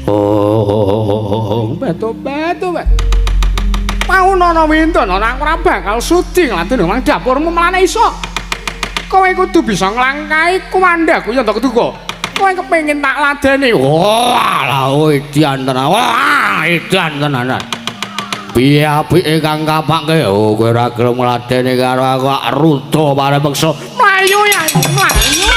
ong beto-beto. Paunana winten ora ora bakal sudi ngladeni nang dapurmu mlane iso. Kowe kudu bisa nglangkahi kuwandhaku yen to keduga. Kowe kepengin tak ladeni. Wah, lah edan tenan. Wah, edan tenanan. Piye apike kang kapake? Oh, kowe ora gelem ngladeni karo aku ruda parepeksa. Mlayu ya, mlayu.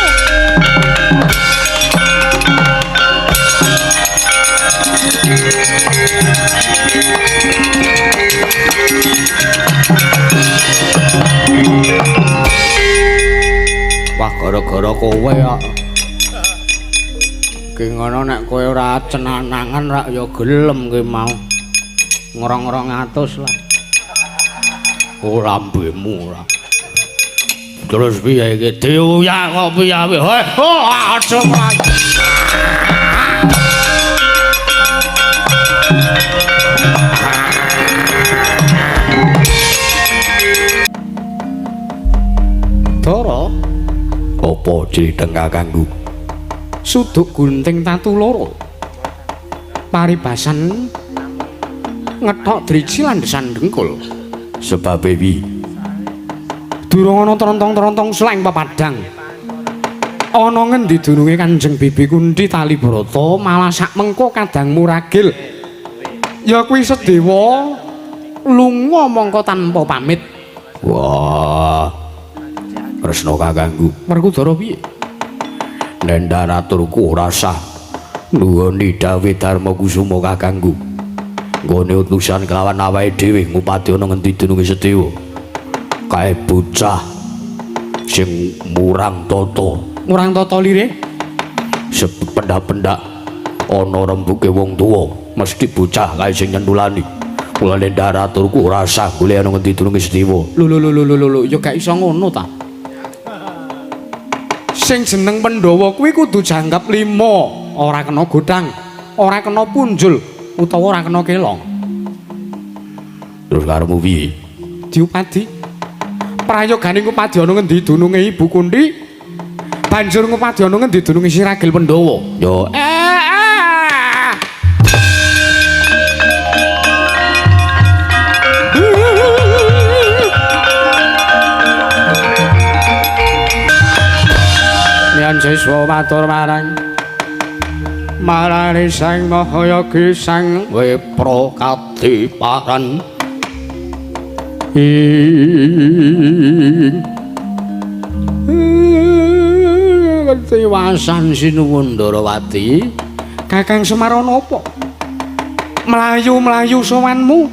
Wah, gara-gara kowe kok. Ki ngono nek kowe ora cenanangan rak ya gelem ki mau. Ngrong-ngrong atus lah. Ora lambemu ora. Terus piye iki? Diuyah kok piye? Heh, oh aja mlayu. Dara, apa citheng kakangku? Suduk gunting tatu loro. Paribasan ngethok driji landesan dengkul. Sebabe wi? Durung ana trontong-trontong sleng pepadang. Ana ngendi dununge Kanjeng Bibi Kunthi Talibrata malah sak mengko kadang muragil. Ya kuwi Sedewa lunga mongko tanpa pamit. Wah. Kresna kakangku, Werkudara piye? Nendhan aturku ora sah nuwuni dawuh Darma Kusuma kakangku. Nggone utusan kelawan awake dhewe ngupati ana ngendi dununge Sedewa. Kae bocah sing murang tata. Murang tata lire? Sependak-pendak ana rembuke wong tuwa, mesti bocah kae sing nyentulani. Mulane ndar aturku ora sah golek ana ngendi dununge Sedewa. Lho lho lho lho lho, ya gak iso ngono ta. Sing jeneng Pandhawa kuwi kudu jangkep 5, ora kena godhang, ora kena punjul, utawa ora kena kelong. Terus karepmu piye? Diupadi. Prayogane ngupadi ana ngendi dununge Ibu Kunthi? Banjur ngupadi ana ngendi dununge si Ragil Pandhawa? Yo. Yen siswa matur marang marani Sang Mahayagi Sang Wepra kadiparan ing ketiwasan sinuwun Ndarawati. Kakang Semar ana apa? Mlayu-mlayu sowanmu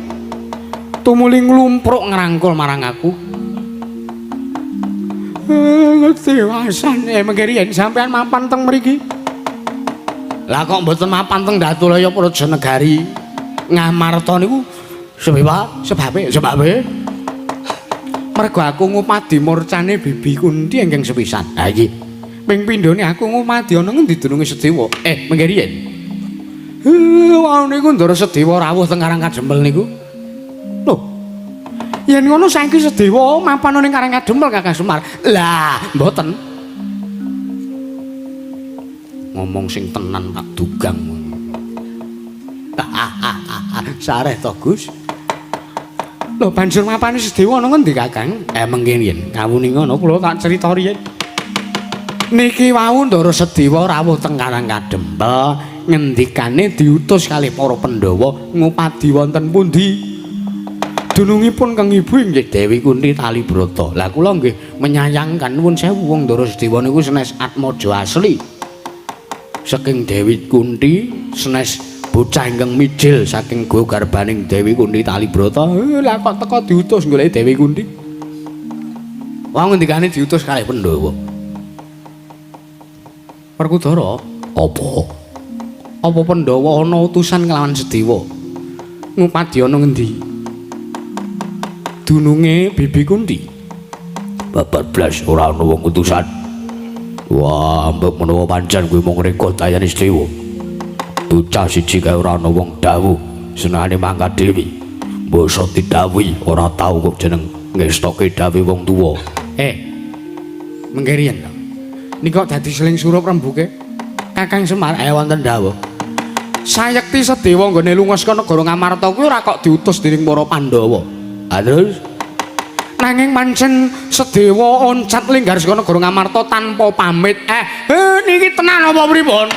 tumuli nglumpruk ngrangkul marang aku. Ketiwasan mengke riyen sampean mapan teng mriki. Lah kok mboten mapan teng Datulaya Praja Negari Ngamarta niku sebabe mergo aku ngupadi murcane Bibi Kunthi ingkang sepisan. Ha iki ping pindhone aku ngupadi ana ngendi dununge Sedewa? Mengke riyen. Wau niku Ndara Sedewa rawuh teng Karang Kadempel niku. Lho. Yen ngono saiki Sedewa mapan ning Karang Kadempel Kakang Semar. Lah, mboten. Ngomong sing tenan tak dugang. Sareh to, Gus. Lho, banjur mapane Sedewa ana ngendi, Kakang? Mengke riyen kawuninga ngono kula tak crita riyen. Niki wau Ndara Sedewa rawuh teng Karang Kadempel, ngendikane diutus kalih para Pandhawa ngupadi wonten pundi? Dunungipun Kang Ibu inggih Dewi Kunthi Talibrata. Lah kula nggih menyayangkan nuwun sewu wong Ndara Sedewa niku senes atmaja asli. Saking Dewi Kunthi senes bocah ingkang mijil saking gowo garbaning Dewi Kunthi Talibrata. Lah kok teka diutus goleki Dewi Kunthi? Wong ngendikane diutus kalih Pandhawa. Werkudara, apa? Apa Pandhawa ana utusan nglawan Sedewa? Ngupadi ana ngendi? Dununge Bibi Kunthi. Babar blas ora ana wong utusan. Wah, mbok menawa pancen kuwi mung reka dayane Sedewa. Bocah siji kae ora ana wong dawuh senengane mangkat dewi. Mbok didhawuhi ora tau kok jeneng ngestoke dawuh wong tuwa. Mengke riyen to. Niki kok dadi seling surup rembuke? Kakang Semar wonten dawuh. Sayekti Sedewa nggone lunga saka negara Ngamarta kuwi ora kok diutus dening para Pandhawa. Ha terus nanging pancen Sedewa oncat linggar saka negara Ngamarta tanpa pamit. Niki tenan apa pripun?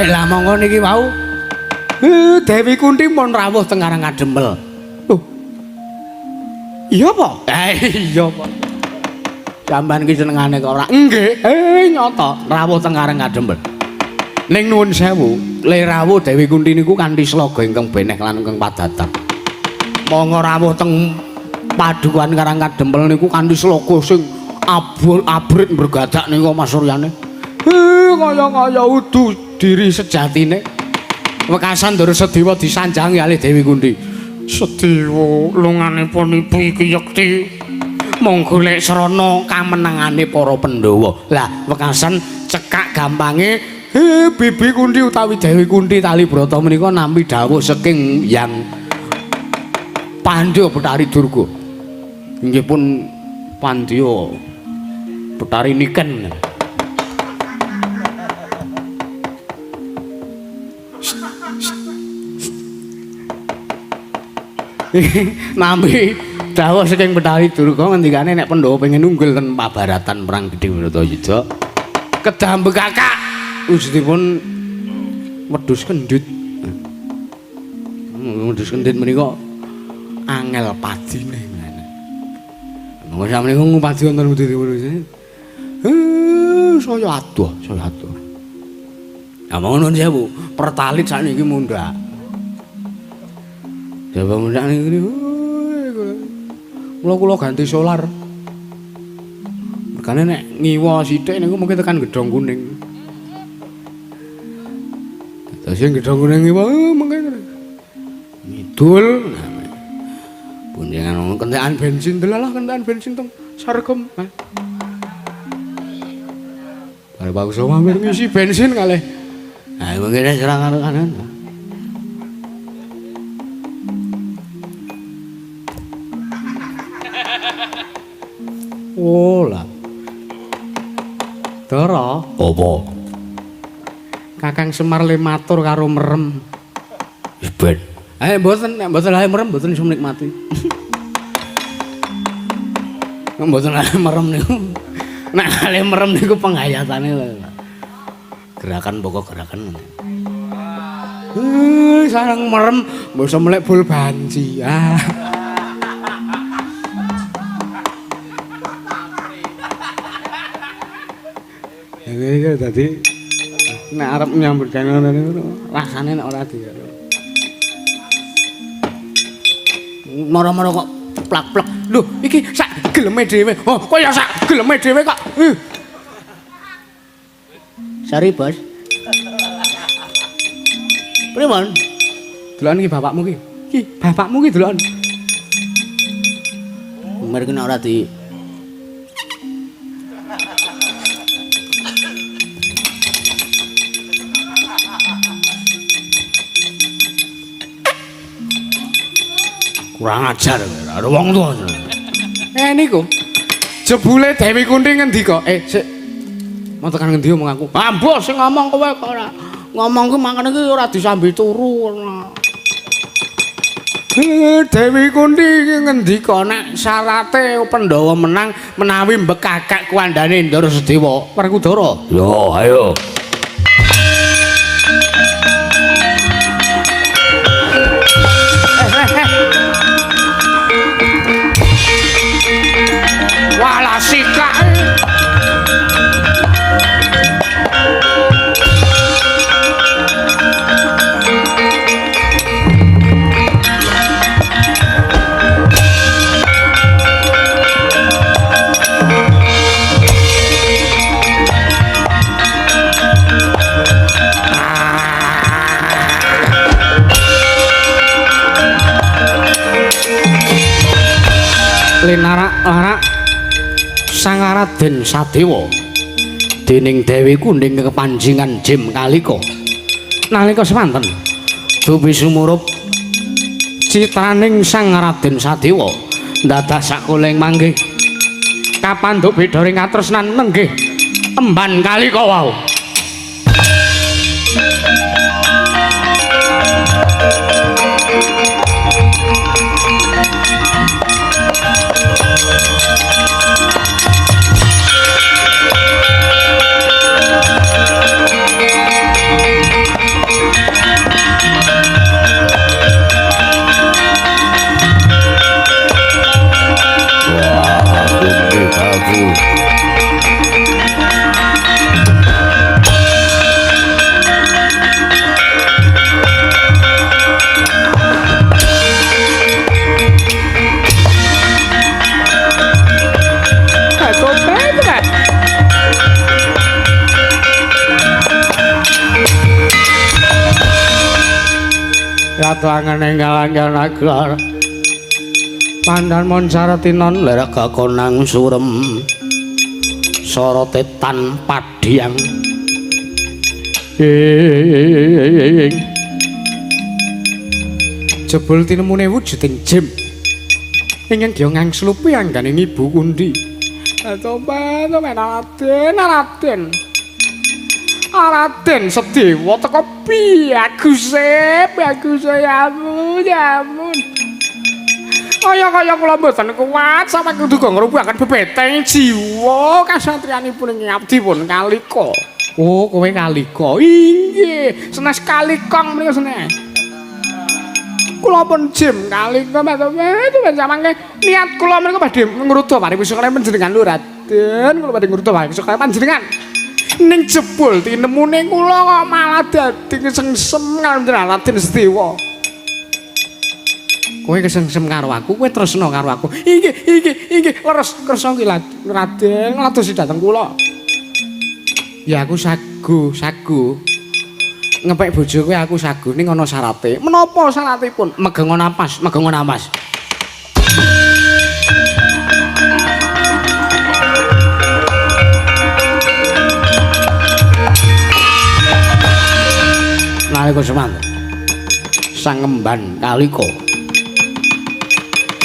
Lah monggo niki wau. Dewi Kunthi pun rawuh teng Karang Kadempel. Lho. Iya apa? Iya apa? Sampeyan ki senengane kok ora? Nggih. Nyata rawuh teng Karang Kadempel. Ning nuwun sewu, le rawuh Dewi Kunthi niku kanthi sloga ingkang beneh lan ingkang padatan. Monggo rawuh teng padukuhan Karang Kadempel niku kanthi sloga sing abrit mbregadak niku Mas Suryane. Kaya-kaya udu diri sejatine. Wekasan Ndara Sedewa disanjangi kalih Dewi Kunthi. Sedewa lunganipun ibu iki yekti mung golek srana kamenangane para Pandhawa. Lah wekasan cekak gampange Bibi Kunthi utawi Dewi Kunthi Talibrata menika nampi dawuh saking Yang Pandya Betari Durga. Inggih pun Pandya Betari Niken. Nampi dawuh saking Betari Durga ngendikane nek Pandhawa pengen unggul ten pabaratan perang gedhe Bharatayuda kedah mbekakak wujudipun wedhus kendhit. Wedhus kendhit menika angel padine. Monggo sampeyan niku ngupadi wonten wujudipun. Saya adoh, saya adoh. Nah, monggo nuwun sewu, pertalit sakniki mundhak. Jaba mundhak niki kula ganti solar. Mergane nek ngiwa sithik niku mungkin tekan gedhong kuning. Terus sing gedhong kuning ngiwa mungkin ngidul. Boncengan kentekan bensin delalah kentekan bensin teng Sarkem. Bare Pak Uso mampir ngisi bensin kalih. Nah, mungkin serang karo kanan. Oh lah. Dara, apa? Kakang Semar le matur karo merem. Wis ben. Mboten, nek mboten ae merem mboten iso nikmati. Nek mboten ae merem niku. Nek kali merem niku penghayatane lho. Gerakan pokok gerakan. Sareng merem mbok iso melek bol banci. Ah. Iki dadi nek arep nyambut gawe ngono niku rasane nek ora di. Moro-moro kok plak-plak. Lho, iki sak geleme dhewe. Oh, kok ya sak geleme dhewe kok. Sorry, Bos. Pripun? Deloken iki bapakmu iki. Iki bapakmu iki deloken. Mergi nek ora di kurang ajar karo wong tuwa. Niku. Jebule Dewi Kunti ngendika? Sik. Mau tekan ngendi omong aku? Ambuh sing ngomong kowe kok ora. Ngomong ku mangkane iki ora disambi turu. Dewi Kunti iki ngendika nek syarate Pandhawa menang menawi mbekakak kuwandane Ndara Sedewa Werkudara. Yo, ayo. Walah sikak. Linarak-larak Sang Raden Sadewa dening Dewi Kuning kepanjingan Jim Kalika nalika semanten dupi sumurup citraning Sang Raden Sadewa ndadak sakuling manggih kapandhuk bidharing katresnan nenggih emban Kalika wau. Ratu angen enggal agar pandan moncaratinon lerek konang surem sorote tan padhyang ing jebul tinemune wujuding Jim ingkang gya ngangslupi angganing Ibu Kunti. Tobat Raden, Raden. Raden Sedewa teko piye Guse, ya ampun, ya ampun. Kaya-kaya kula mboten kuat sampe kudu ngrubuhaken bebeteng jiwa kasatriyanipun ing abdi pun Kalika. Oh, kowe Kalika. Inggih, senes Kalikong menika senes. Kula pun jim Kalika metu samangke niat kula menika badhe ngruda paripisa kaliyan panjenengan lho Raden. Kula badhe ngruda paripisa kaliyan panjenengan. Ning jebul tinemune kula kok malah dadi kesengsem kaliyan Raden Sedewa. Kowe kesengsem karo aku, kowe tresna karo aku. Inggih, inggih, inggih, leres kersa ki Raden ngladosi dhateng kula. Ya aku sagu, sagu. Ngepek bojo kowe aku sagu ning ana syarate. Menapa syaratipun? Megengo napas, megengo napas. Nalika semanten Sang Emban Kalika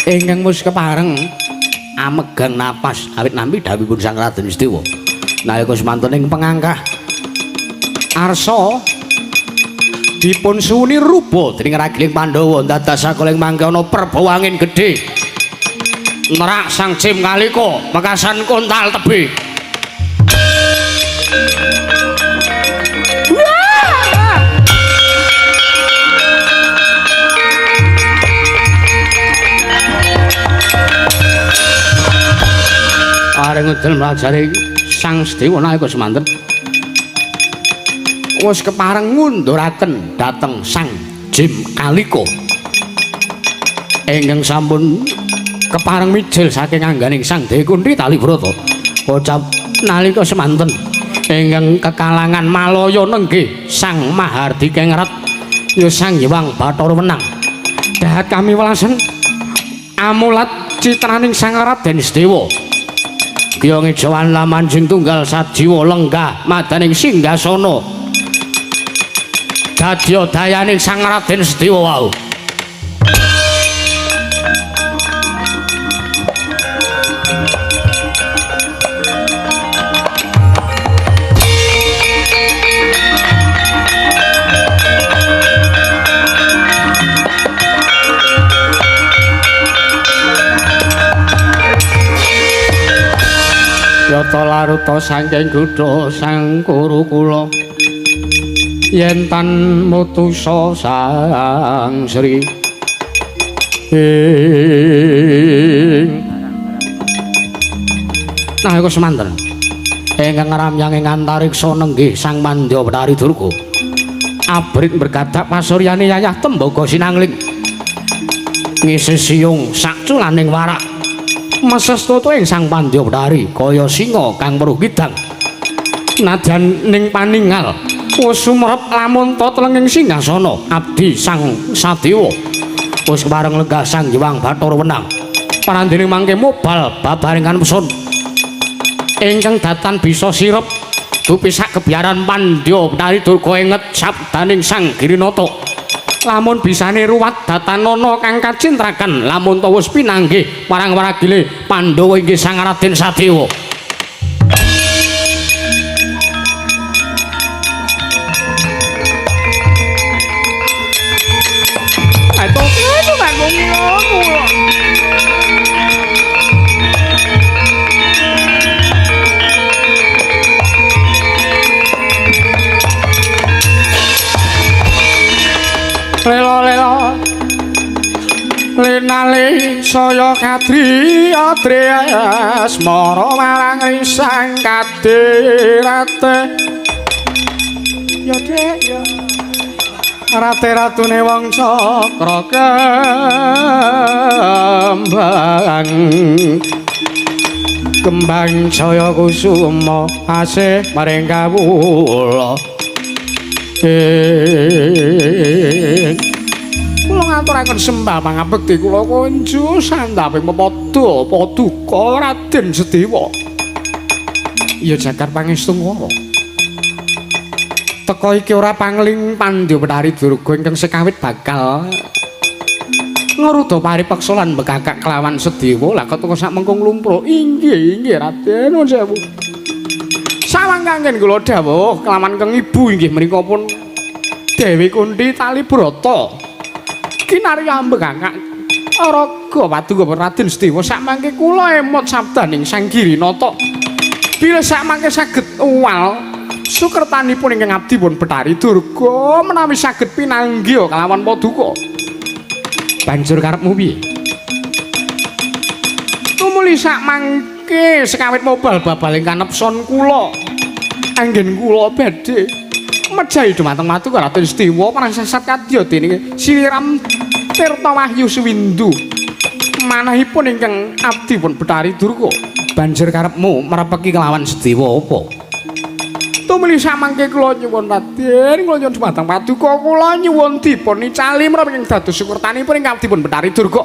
ingkang wis kepareng amegang napas awit nampi dhawuhipun Sang Raden Sedewa. Nalika semanten ing pengangkah arsa dipun suwuni ruba dening ragiling Pandhawa dados sakoling mangke ana perbawa angin gedhe nerak Sang Jim Kalika mekasan kontal tebih. Areng ngedel mlajare Sang Sedewa nalika semanten wis kepareng ngunduraken dhateng Sang Jim Kalika ingkang sampun kepareng mijil saking angganing Sang Dewi Kunthi Talibrata. Kocap nalika semanten ingkang kekalangan Malaya nenggih Sang Mahardika Ngret ya Sang Hyang Bathara Wenang. Dahat kami welasen amulat citraning Sang Raden Sedewa. Kya ngejawan lamanjing tunggal sajiwa lenggah madaning singgasana dadya dayaning Sang Raden Sedewa wau. Yata laruta saking gudha Sang Kuru kula yen tan mutusa Sang Sri nalika semanten ingkang ngramyang ing antariksa nenggih Sang Mandya Betari Durga abrit bergadak pasuryane yayah tembaga sinangling ngisi siyung sakculaning warak meses toto ing Sang Pandya Betari kaya singa kang weruh kidang nadyan ning paningal wis sumrep lamun ta tlenging singgasana abdi Sang Sadewa wis kepareng lenggah Sang Hyang Bathara Wenang parandene mangke mobal babarengan pesun ingkang datan bisa sirep dupi sak kebiaran Pandya Betari Durga enget sabdaning Sang Girinata lamun bisane ruwat datanana kang kacintraken lamun ta wis pinanggih marang waragile Pandhawa inggih Sang Raden Sadewa. Lela-lela linali saya kadri adriasmara marang risang kadirate ya Dek ya rate ratune wong cakra kembang kembang jaya kusuma asih maring kawula. Kula ngaturaken sembah pangabekti kula kunju sandhaping pepadha paduka Raden Sedewa. Ya jagat pangestungkara. Teka iki ora pangling Pandya Betari Durga ingkang sekawit bakal ngruda paripeksa lan bekakak kelawan Sedewa lah keteka sak mengko nglumpuk. Inggih, inggih Raden nuwun sewu. Sawangkangken kula dawuh kelawan keng ibu inggih menika pun Dewi Kunthi Talibrata. Kinarya mbekakak ora Durga paduka Raden Setiwa sakmangke kula emot sabdaning Sang Girinata. Bila sakmangke saged uwal sukertanipun ingkang abdi pun Bathari Durga menawi saged pinanggih kalawan paduka. Banjur karepmu piye? Tumuli sakmangke sekawit mobal babaling kanepson kula. Anggen kula badhe mejahi dumateng paduka Raden Setiwa prasasat kadya dening Siliram Tirta Wahyu Suwindu. Manahipun ingkang abdi pun Bathari Durga. Banjur karepmu merepeki kelawan Sediwa apa? Tumuli samangke kula nyuwun Raden, kula nyuwun dumateng paduka kula nyuwun dipun icali menapa ingkang dados sukertanipun ingkang abdi pun Bathari Durga.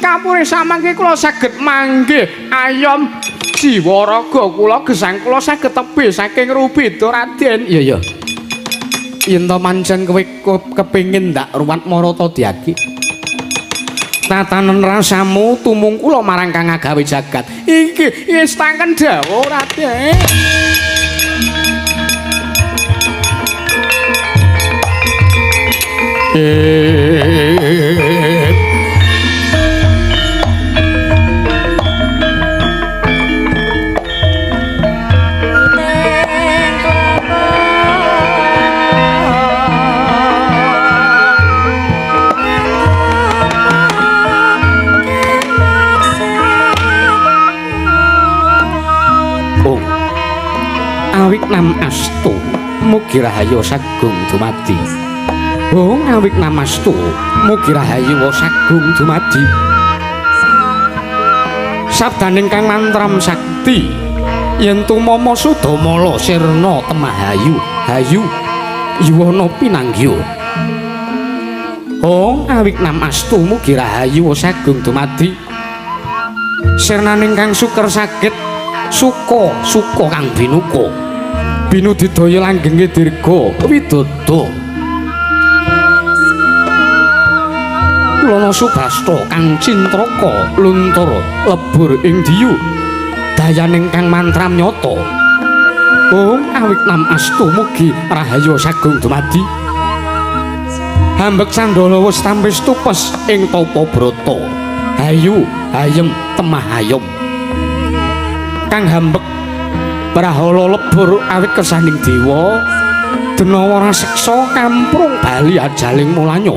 Kapure samangke kula saged manggih ayom jiwa raga kula gesang kula saged tebih saking rubeda Raden. Iya iya. Yen to pancen kowe kepengin ndak ruwat marata diagi. Tatanen rasamu tumungkula marang kang agawe jagat. Inggih, ngestaken dawuh Raden. Awik nam astu mugi rahayu sagung dumadi. Oh, awik nam astu mugi rahayu sagung dumadi. Sabdaning kang mantram sakti yen tumama sudamala sirna temahayu hayu yuwana pinanggya. Oh, awik nam astu mugi rahayu sagung dumadi. Sirnaning kang suker saged suka suka kang binuka. Binudidaya langgenge dirga widodo. Lana subasta kang cintraka luntur lebur ing diyu. Dayaning kang mantram nyata. Oh, awik nam astu mugi rahayu sagung dumadi. Hambek sandala wis tampis tupes ing tapa brata. Hayu hayem temah hayom. Kang hambek brahala lebur awit kersaning dewa denawa raseksa kamprung bali ajaling mulanya.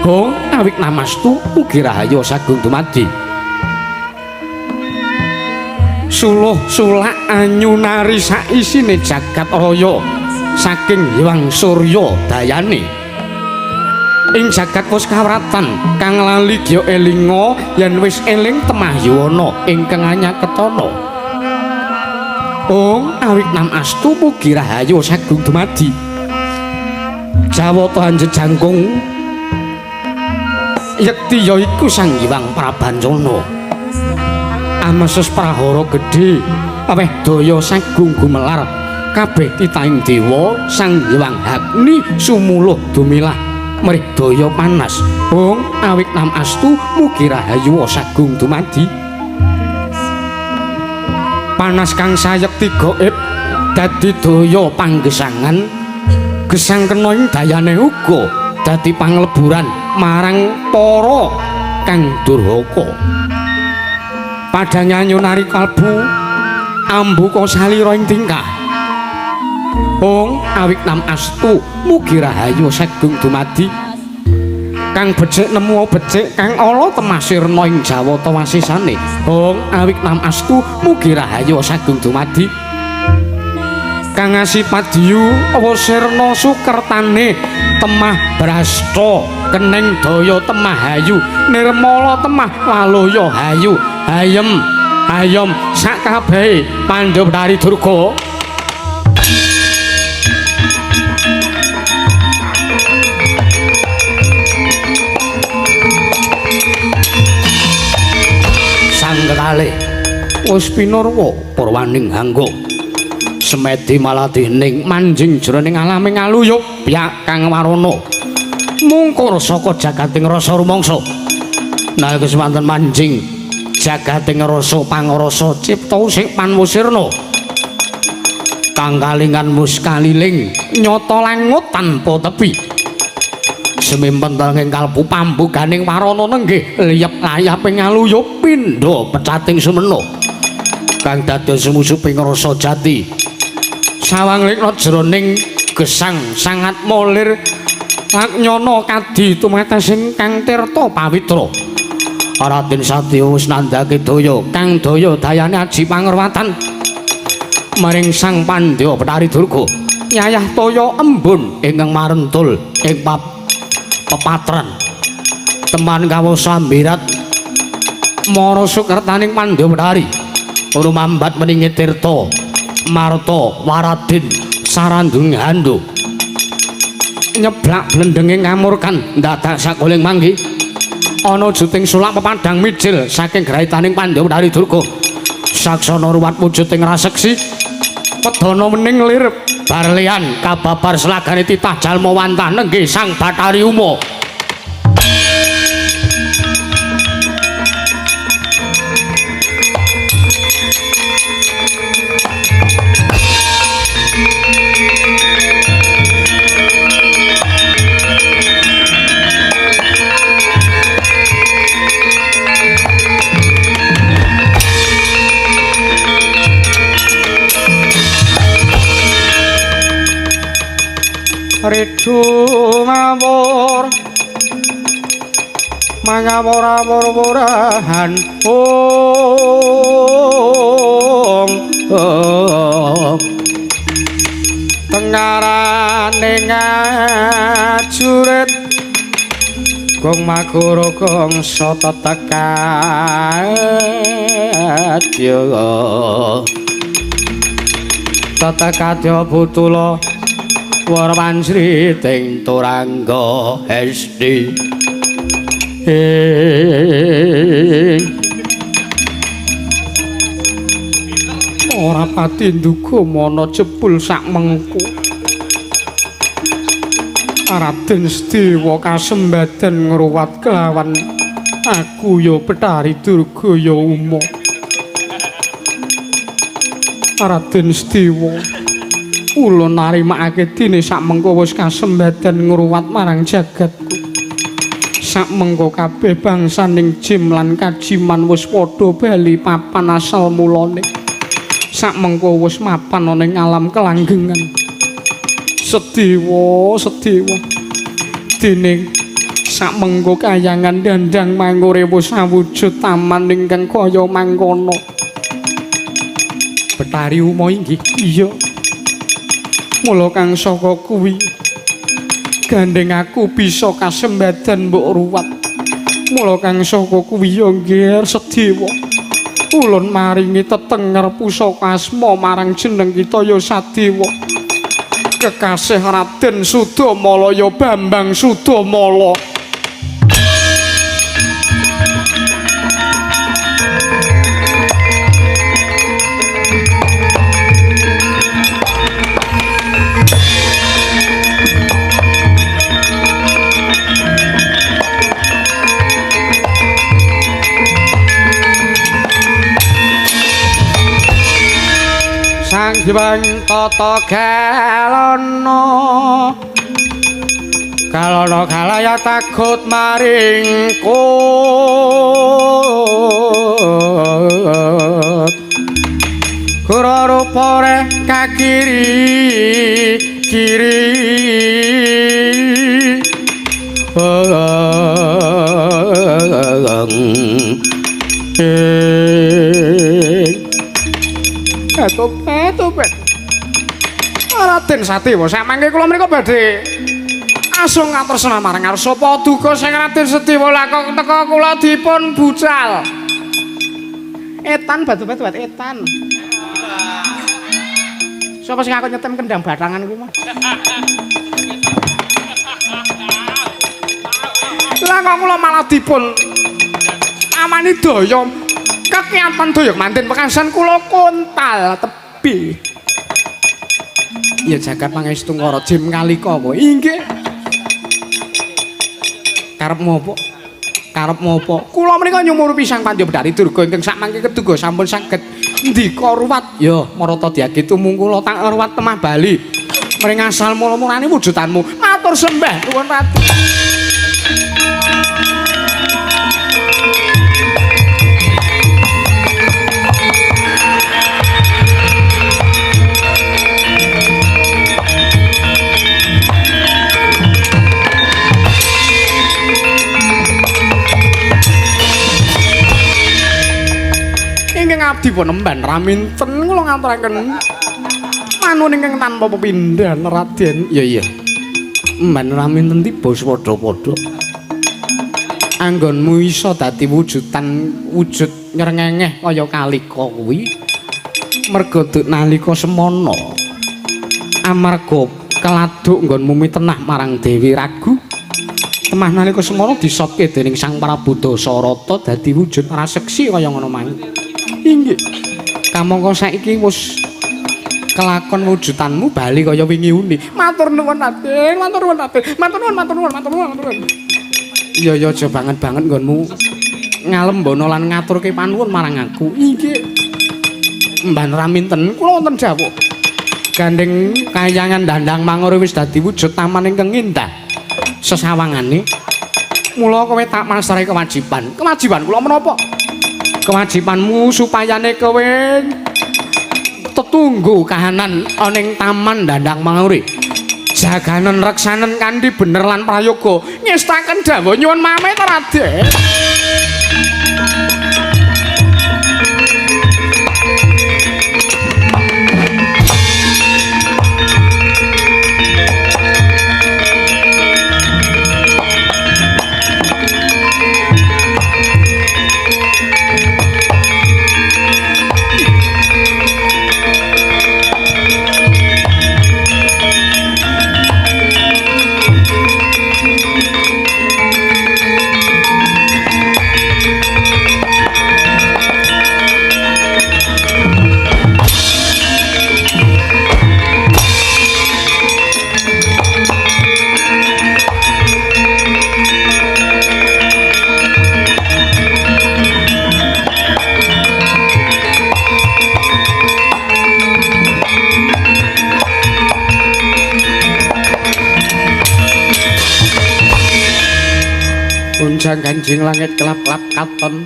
Hong awik namastu mugi rahayu sagung dumadi. Suluh sulak anyunari saisine jagat raya saking Hyang Surya dayane. Ing jagat wis kawratan kang lali gya elinga yen wis eling temah yuwana ingkang anyaketana. Ong awik nam astu mugi rahayu sagung dumadi. Jawata anjet jangkung yekti ya iku Sang Hyang Prabancana. Ameses prahara gedhe aweh daya sagung gumelar kabeh titahing dewa Sang Hyang Agni sumuluh dumilah mrih daya panas. Ong awik nam astu mugi rahayu sagung dumadi. Panas kang sayekti gaib dadi daya panggesangan gesang kena ing dayane uga dadi pangleburan marang para kang durhaka. Padang anyunari kalbu ambuka salira ing tingkah. Ong awik nam astu mugi rahayu sagung dumadi. Kang becik nemu becik kang ala temah sirna ing jawata wasisane. Ong awik nam astu mugi rahayu sagung dumadi. Kang asipat diyu sirna sukertane temah brasta keneng daya temah hayu nirmala temah waluya hayu hayem hayom sakabehe Pandhawa Bathari Durga. Sang kekalih wis pinurwa purwaning hangga semedi maladining manjing jroning alame ngaluyup pyak kang warana mungkur saka jagating rasa rumangsa. Nalika semanten manjing jagating rasa pangrasa cipta usik panwusirna kang kalingan mus kaliling nyata langut tanpa tepi. Jemimpentel ing kalbu pambuganing warana nenggih liyep layaping ngaluyup pindha pecating sumena kang dados sumusuping rasa jati sawang likna jroning gesang sangat molir nyana kadi tumatesing kang tirta pawitra. Raden Satya wis nandhake daya kang daya dayane aji pangerwatan maring Sang Pandya Bathari Durga yayah toya embun ingkang marentul ing pepatran teman kawasa ambirat mara sukertaning Pandya Bathari rumambat meningi tirta marta waradin sarandung handu nyeblak blendenging kamurkan dadak sakuling manggi ana juting sulak pepadang mijil saking graitaning Pandya Bathari Durga saksana ruwat wujuding raseksi pedana wening lir barlian kababar selagane titah jalma wantah nenggih Sang Bathari Uma. Ridu ngawur mangawur-awur-wurahan ong tengarane ngajurit gong magara gongsa tetekadya tetekadya butula warwanjri ting turangga hesti. Ora pati nduga mana jebul sak mengko Raden Sedewa kasembadan ngruwat kelawan aku ya Bathari Durga ya Uma. Raden Sedewa kula narimakake dene sak mengko wis kasembadan ngruwat marang jagatku. Sak mengko kabeh bangsaning jim lan kajiman wis padha bali papan asal mulane. Sak mengko wis mapan ana ing alam kelanggengan. Sedewa, sedewa. Dene sak mengko kayangan dandang mangure wis awujud taman ingkang kaya mangkono. Bathari Uma inggih. Iya. Mula kang saka kuwi gandeng aku bisa kasembadan mbok ruwat. Mula kang saka kuwi ya nggih Sedewa. Ulun maringi tetenger pusaka asma marang jeneng kita ya Sadewa. Kekasih Raden Sudamala ya Bambang Sudamala. Sang Hyang Tata Galana Galana galaya takut maring kut Kura rupore kakiri kiri Topet. Raden Sadewa samangke kula mriku badhe asung ngatresna marang ngarsa paduka sing Raden Sedewa lakok teka kula dipun bucal. Etan batu-batu etan. Sapa sing aku nyetem kendang batangan kuwi mah? Lah kok kula malah dipun amani daya kekiatan daya manten pekasan kula kontal tebi. Ya jagat pangestu ngara jim kalika kowe. Inggih. Karepmu apa? Karepmu apa? Kula menika nyumurupi Sang Pandya Bathari Durga ingkang sakmangke keduga sampun saged ndika ruwat. Ya, marata diagi tumung kula tak ruwat temah bali. Mring asal mula-mulane wujudanmu. Matur sembah nuwun Raden. Ingkang abdi pun emban raminten kula ngaturaken manun ingkang tanpa pepindhan Raden. Iya iya. Emban raminten tiba padha-padha. Anggonmu iso dadi wujudan wujud nyrengengeh kaya kalika kuwi. Merga duk nalika semana amarga keladuk nggonmu mitenah marang Dewi Ragu. Temah nalika semana disotke dening Sang Prabu Dasarata dadi wujud raseksi kaya ngono mang. Inggih. Kamangka saiki wis kelakon wujudanmu bali kaya wingi uni. Matur nuwun Raden, matur nuwun Raden. Matur nuwun, matur nuwun, matur nuwun, matur nuwun. Iya ya aja banget-banget nggonmu ngalembono lan ngaturke panuwun marang aku. Inggih. Mban raminten kula wonten dawuh. Gandeng kayangan Dandang Mangor wis dadi wujud taman ingkang indah. Sesawangane mula kowe tak masrahi kewajiban. Kewajiban kula menapa? Kewajibanmu supayane kowe tetunggu kahanan ana ing taman Dandang Mangore. Jaganen reksanen kanthi bener lan prayoga. Ngestaken dawuh nyuwun pamit Raden. Gonjang ganjing langit kelap-kelap katon.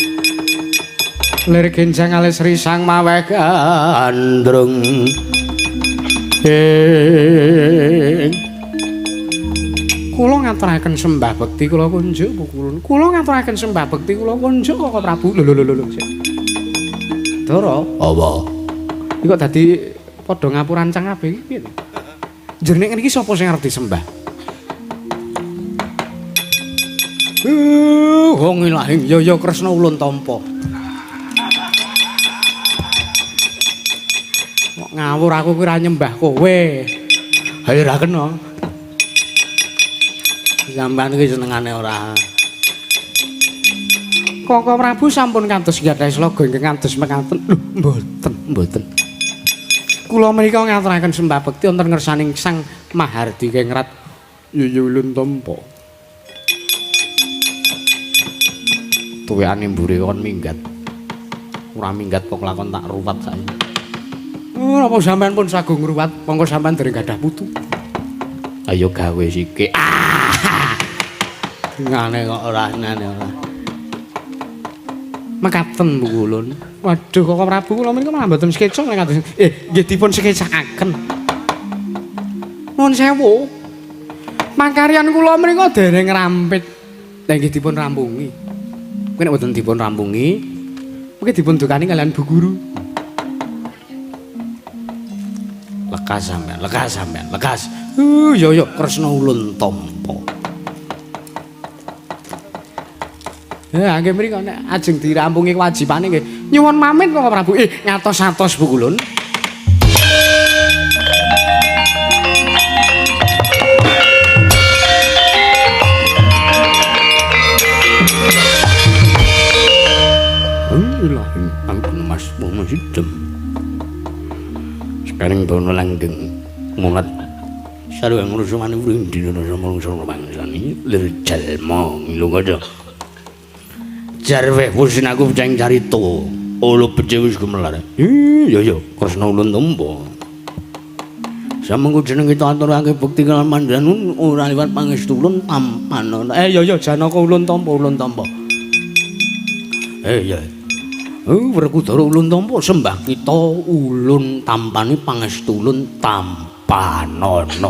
Lir genjang alis risang maweh gandrung. Kula ngaturaken sembah bekti kula kunjuk pukulun. Kula ngaturaken sembah bekti kula kunjuk Koko Prabu. Lho lho lho lho. Dara, apa? Iki kok dadi padha ngapurancang kabeh iki piye to? Jerne ngene iki sapa sing arep disembah? Wong ilahing ya ya Kresna ulun tampa. Kok ngawur aku kuwi ora nyembah kowe. Ha ora kena. Sampeyan iki senengane ora. Koko Prabu sampun kantos gadhahi sloga ingkang kados mekaten. Lho, mboten, mboten. Kula menika ngaturaken sembah bekti wonten ngersaning Sang Mahardi Kengrat Yuyu ulun tampa. Tuwekane mburi kon minggat. Ora minggat kok lakon tak ruwat saiki. Napa sampean pun sagung ngruwat, monggo sampean dereng gadah putu. Ayo gawe sike. Ah. Ngene kok ora ngene ora. Mekaten Bu Kulun. Waduh Koko Prabu kula menika malah mboten skeca nek kados. Nggih dipun skecakaken. Nuwun sewu. Makaryan kula menika dereng rampit. Lah nggih dipun rampungi. Mungkin nek mboten dipun rampungi, mungkin dipun dukani kalian Bu Guru. Lekas sampean, lekas sampean, lekas. Yo yo Kresna ulun tampa. Ya nggih mriko nek ajeng dirampungi kewajibane nggih. Nyuwun pamit Koko Prabu. Ngatos-atos Bu Kulun. Ilahi ampun Mas Momo sidem. Sekarang dono langgeng mulat sarwa ngurusane urip dina samangsa mangsani lir jalma ngilu kaca. Jarweh wis aku ceng carita. Olo becik wis gumelar. Iya ya Kresna ulun tampa. Samengko jeneng kita aturake bekti kalawan panjenengan ora liwat pangestu ulun tampan. Ya ya Janaka ulun tampa ulun tampa. Ya. Werkudara ulun tampa sembah kita ulun tampani pangestu ulun tampanana.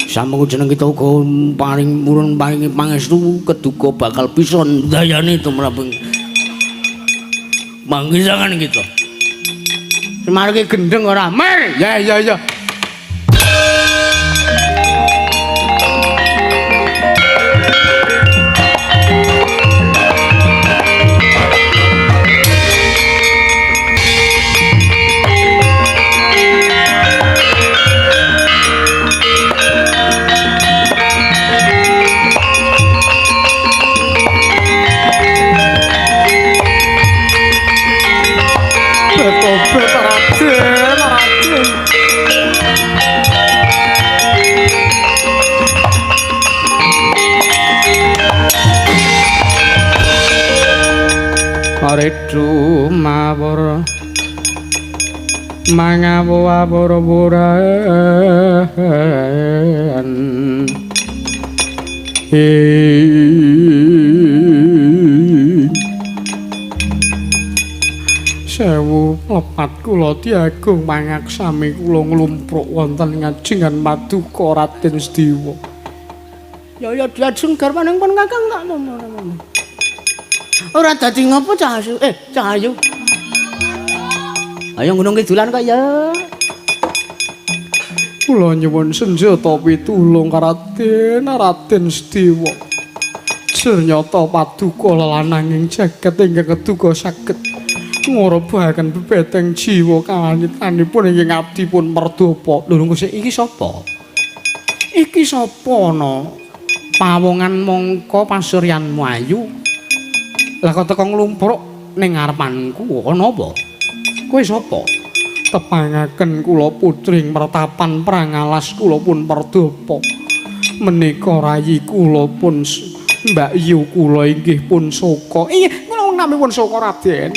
Samengko jeneng kita uga paring murun paringi pangestu keduga bakal bisa ndayani tumraping manggisangan kita. Semar iki gendeng ora? Mer. Ya ya ya. Aredu mawur mangawu-awur wuran sewu lepat kula diagung mangaksami kula nglumpruk wonten ngajengan paduka Raden Sediwa. Ya ya diajeng garwaning pun Kakang tak nampa. Ora dadi ngopo Cah Ayu? Cah Ayu. Ayo Gunung Kidulan kok ya. Kula nyuwun senjata pitulung Raden, Raden Sediwa. Jernyata paduka lelananging jagat ingkang keduga saged ngrebahaken bebeteng jiwa kawanitanipun ingkang abdi pun merdapa. Lho lho sik iki sapa? Iki sapa ana? Pawongan mongko pasuryanmu ayu. Lah kok teko nglumpruk ning ngarepanku ana apa? Kowe sapa? Tepangaken kula putri mertapan prangalas kula pun merdapa. Menika rayi kula pun Mbak Yu kula inggih pun Soka. Inggih kula namipun Soka Raden.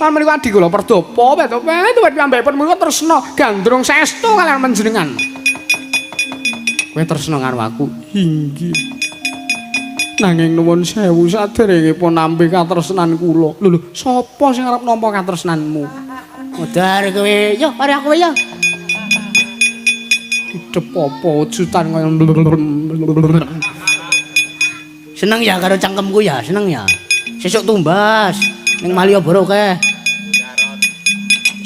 Lan menika adi kula perdapa beto-beto piyambakipun menika tresna gandrung saestu kaliyan panjenengan. Kowe tresna karo aku? Inggih. Nanging nuwun sewu saderengipun nampi katresnan kula. Lho lho, sapa sing arep nampa katresnanmu? Modar kowe. Yo, mari aku yo. Idep apa wujudan kaya Seneng ya karo cangkemku ya, seneng ya. Sesuk tumbas ning Malioboro kae.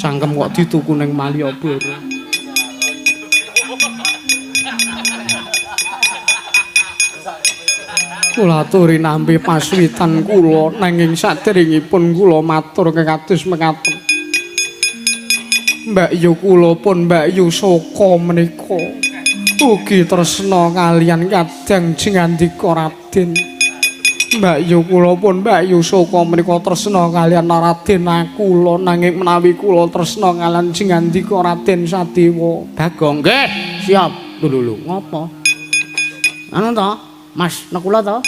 Cangkem kok dituku ning Malioboro. Kula aturi nampi paswitan kula nanging saderengipun kula matur kekados mekaten. Mbak Yu kula pun Mbak Yu Soka menika ugi tresna kaliyan kadang jengandika Raden. Mbak Yu kula pun Mbak Yu Soka menika tresna kaliyan Raden kula nanging menawi kula tresna kaliyan jengandika Raden Sadewa. Bagong nggih, siap. Lho lho lho, ngopo? Anu to? Mas, nekula to?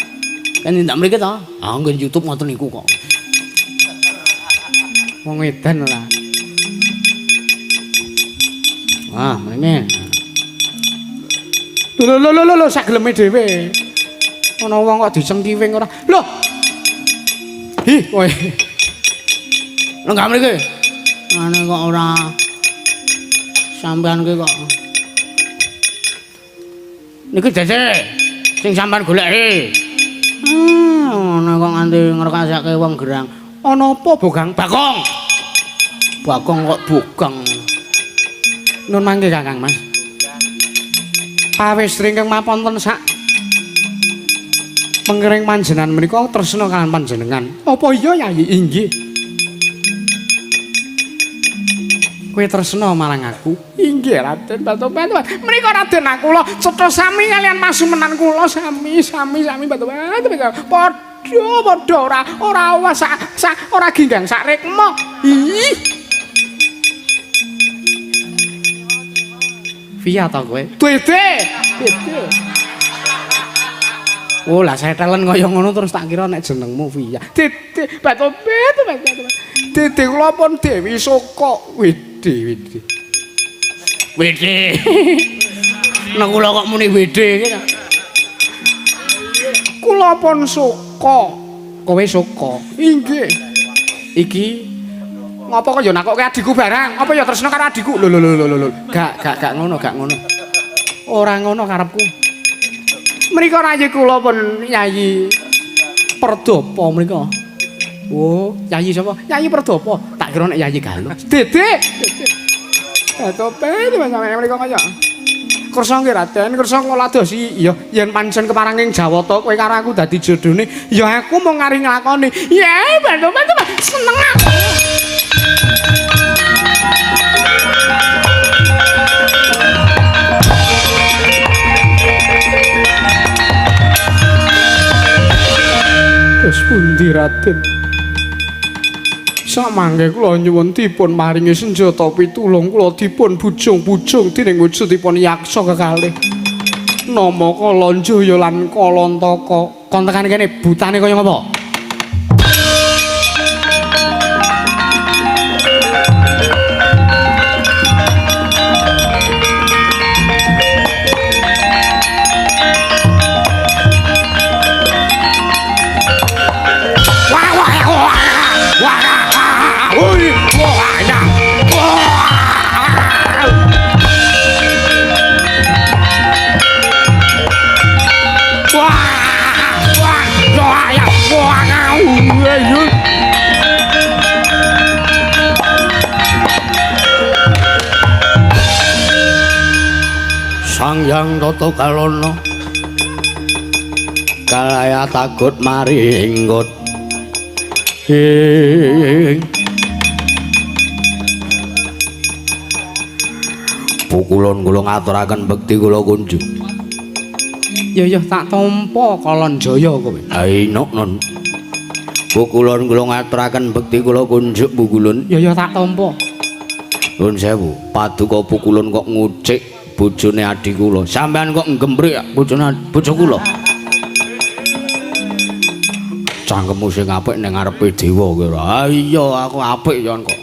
Kan ndak mriki to? Ah, nggen YouTube ngoten niku kok. Wong edan ora. Ah, mrene. Lho lho lho lho, sak geleme dhewe. Ana wong kok dicengkiwing ora. Lho. Hi, kowe. Lho enggak mriki. Ane kok ora sampean ki kok. Niki dadi sing sampean goleki. Ana kok nganti ngrekasake wong gerang. Ana apa, Bogang? Bagong. Bagong kok bogang. Nun mangke Kakang Mas. Pawestri ingkang maponten sak pengering panjenengan menika tresna kaliyan panjenengan. Apa iya Yayi? Inggih. Kowe tresna marang aku? Inggih Raden Batobat. Menika Raden kula cetha sami kaliyan pasumenan kula sami sami sami Batobat. Padha padha ora ora sak sak ora ginggang sak rikma. Ih. Via ta kowe? Dede. Dede. Oh lah setelen kaya ngono terus tak kira nek jenengmu Via. Dede Batobat Batobat. Dede kula pun Dewi Soka. Widih widih. WD. Nek kula kok muni WD iki. Kula pun suka. Kowe suka? Inggih. Iki ngopo kok ya nakokke adikku barang? Apa ya tresna karo adikku? Lho lho lho lho lho. Gak ngono, gak ngono. Ora ngono karepku. Mriko rayi kula pun Yayi Perdapa mriko. Oh, Yayi sapa? Yayi Perdapa. Tak kira nek Yayi Galuh. Dedek. Tope sampeyan mriko kaya. Kersa nggih Raden, kersa kula ladosi. Iya, yen pancen keparanging Jawata kowe karo aku dadi jodhone, ya aku mung ngari nglakoni. Ya, bantu-bantu seneng aku. Terus pundi Raden? Samangke kula nyuwun dipun maringi senjata pitulung kula dipun bujung-bujung dening wujudipun yaksa kekalih. Nama Kalanjaya lan Kalantaka. Kon tekan kene butane kaya ngapa? Sang Hyang Tata Kalana kalaya tagut maringgot ing pukulun kula ngaturaken bekti kula kunjung. Ya ya tak tampa Kalanjaya kowe. Ayo non. Pukulun kula ngaturaken bekti kula kunjuk pukulun. Ya ya tak tampa. Nuwun sewu, paduka pukulun kok ngucik bojone adhi kula. Sampeyan kok nggembrik bojone bojo kula. Cangkemmu sing apik ning ngarepe dewa kowe ora. Ha iya aku apik yen kok.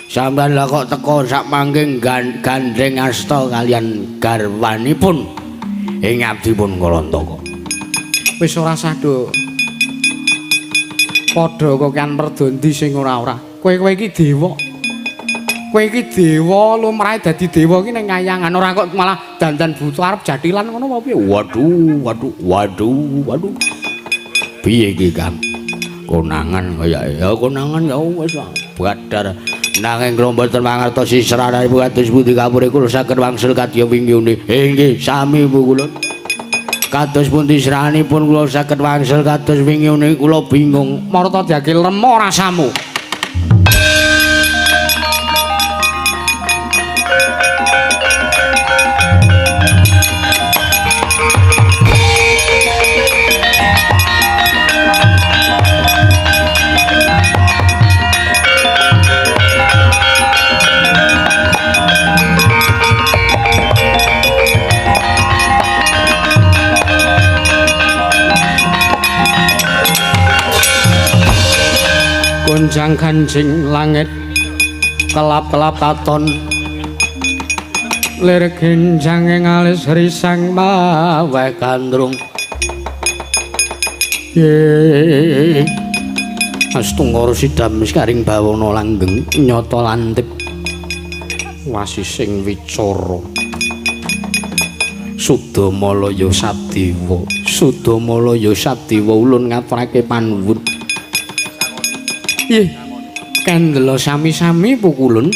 Sampeyan lah kok teko sak mangke gandheng asta kalian garwanipun ing abdipun Kalantaka. Wis ora sah, Nduk. Padha kokean merdondi sing ora-ora. Kowe-kowe iki dewa. Kowe iki dewa lumrahe dadi dewa iki ning kayangan ora kok malah dandan buta arep jathilan ngono apa piye? Waduh, waduh, waduh, waduh. Piye iki, Kang? Konangan kaya ya konangan ya wis badar. Nanging kula mboten mangertosi sranipun kados pundi kapure kula saged wangsul kadya wingi. Inggih, sami Bu kula. Kados pundi sranipun kula saged wangsul kados wingi kula bingung. Marta diake lemo rasamu. Gonjang ganjing langit kelap-kelap katon lir genjange ngalis risang maweh gandrung. Astungkara sidam sekaring bawana langgeng nyata lantip wasising wicara. Sudamalaya Sadewa, Sudamalaya Sadewa ulun ngaturake panuwun. Ih, kendela sami-sami pukulun.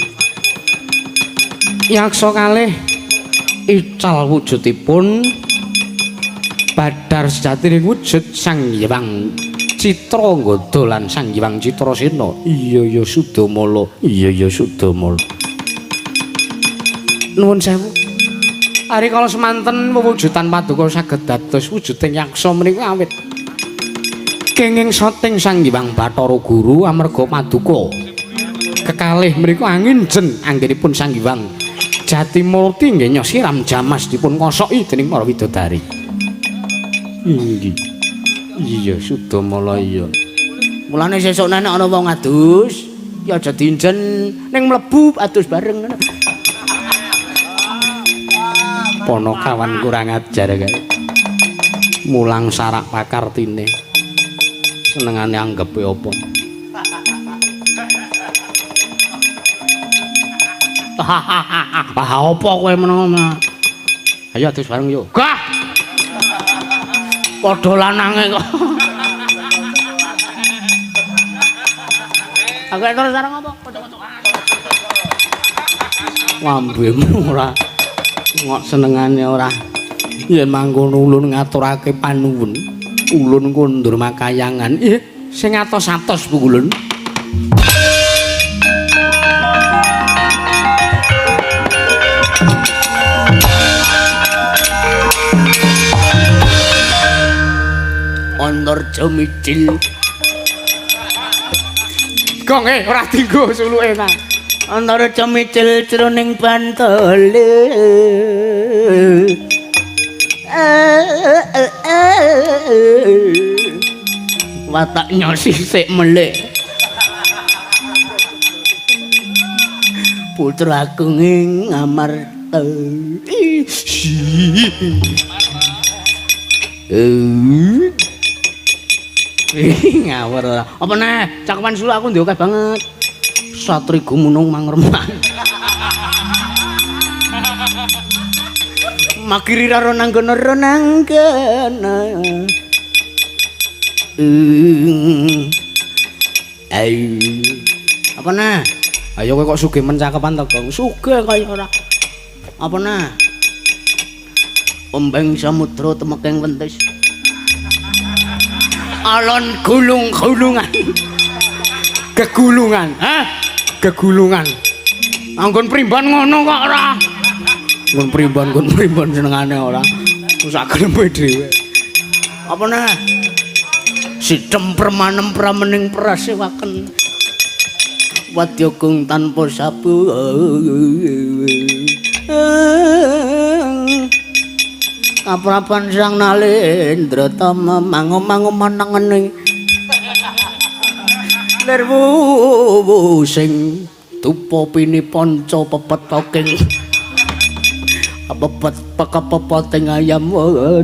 Yaksa kalih ical wujudipun badar sejatine wujud Sang Hyang Citranggada lan Sang Hyang Citrasena. Iya ya Sudamala, iya ya Sudamala. Nuwun sewu. Ari kala semanten wewujudan paduka saged dados wujuding yaksa menika awit kenging soting Sang Hyang Bathara Guru amarga paduka kekalih mriku anginjen anggenipun Sang Hyang Jatimurti nggih nyosiram jamas dipun kosoki dening para widodari. Inggih. Iya Sudamala iya. Mulane sesuk nek ana wong adus ya aja dinjen ning mlebu adus bareng ngono. Ponokawan kurang ajar kae. Mulang sarak pakartine. Senengane anggepe apa? Wah, apa kowe meneng? Ayo adus bareng yo. Gah. Padha lanange kok. Aku terus sareng apa? Kocok-kocokan. Lambemu ora ngok senengane ora. Yen mangkono ulun ngaturake panuwun. Ulun kondur makayangan. Sing atos-atos Bu Ulun. Antarja micil. Gong ora dinggo suluke ta. Antarja micil jroning bantole. Watak nyosi sik melik. Putra agung ing Amarta. Ngawur ora. Apa neh? Cakepan suluk aku ndek akeh banget. Satri gumunung mangremang. Magiri raro nanggono ronanggana. Ayo. Apa neh? Ayo kowe kok sugih men cakepan to, Gong? Sugih kaya ora. Apa neh? Ombeng samudra temekeng wentis. Alon gulung-gulungan. Gegulungan, hah? Gegulungan. Anggon primbon ngono kok ora. Nggon primbon, nggon primbon senengane ora. Sak geleme dhewe. Apa neh? Sidem permanem pramening prasewaken. Wadya gung tanpa sabu. Kaprapan Sang Nalendra Tama mangu-mangu menengene. Nirwu sing dupa pini panca pepet poking. Pepet pekepepoting ayam. Kowe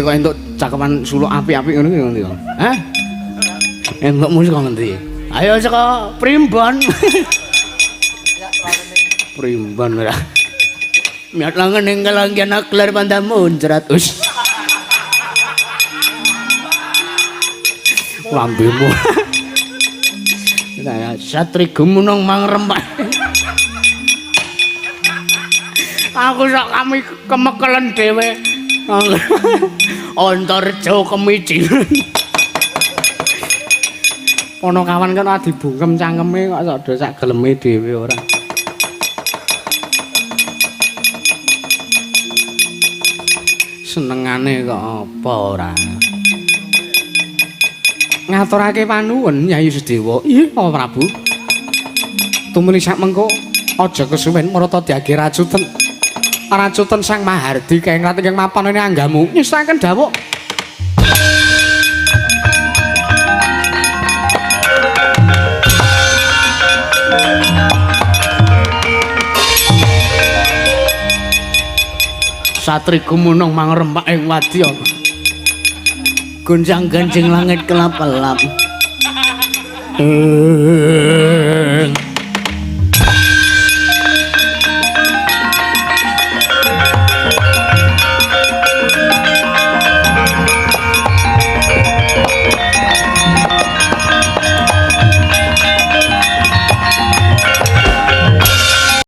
kok entuk cakepan suluk apik-apik ngono ki ngendi to? Hah? Entukmu saka ngendi? Ayo saka primbon. Primbon ora. Miat langen ing kelanggen aklar pandamu jerat us. Lambemu. Satri gumunung mangrempak. Aku sak kami kemekelen dhewe. Antarja kemicilan. Ponokawan kan ora dibungkem cangkeme kok sak do sak geleme dhewe ora. Senengane kok apa ora. Ngaturake panuwun Nyai Sudewa. Iya, apa Prabu? Tumuli sak mengko aja kesuwen marata diage racuten. Racuten Sang Mahardi kae ngrat ingkang mapan ing anggamu. Nyusaken dawuh. Satri gumunung mangrempak ing wadya. Gonjang-ganjing langit kelap-kelap.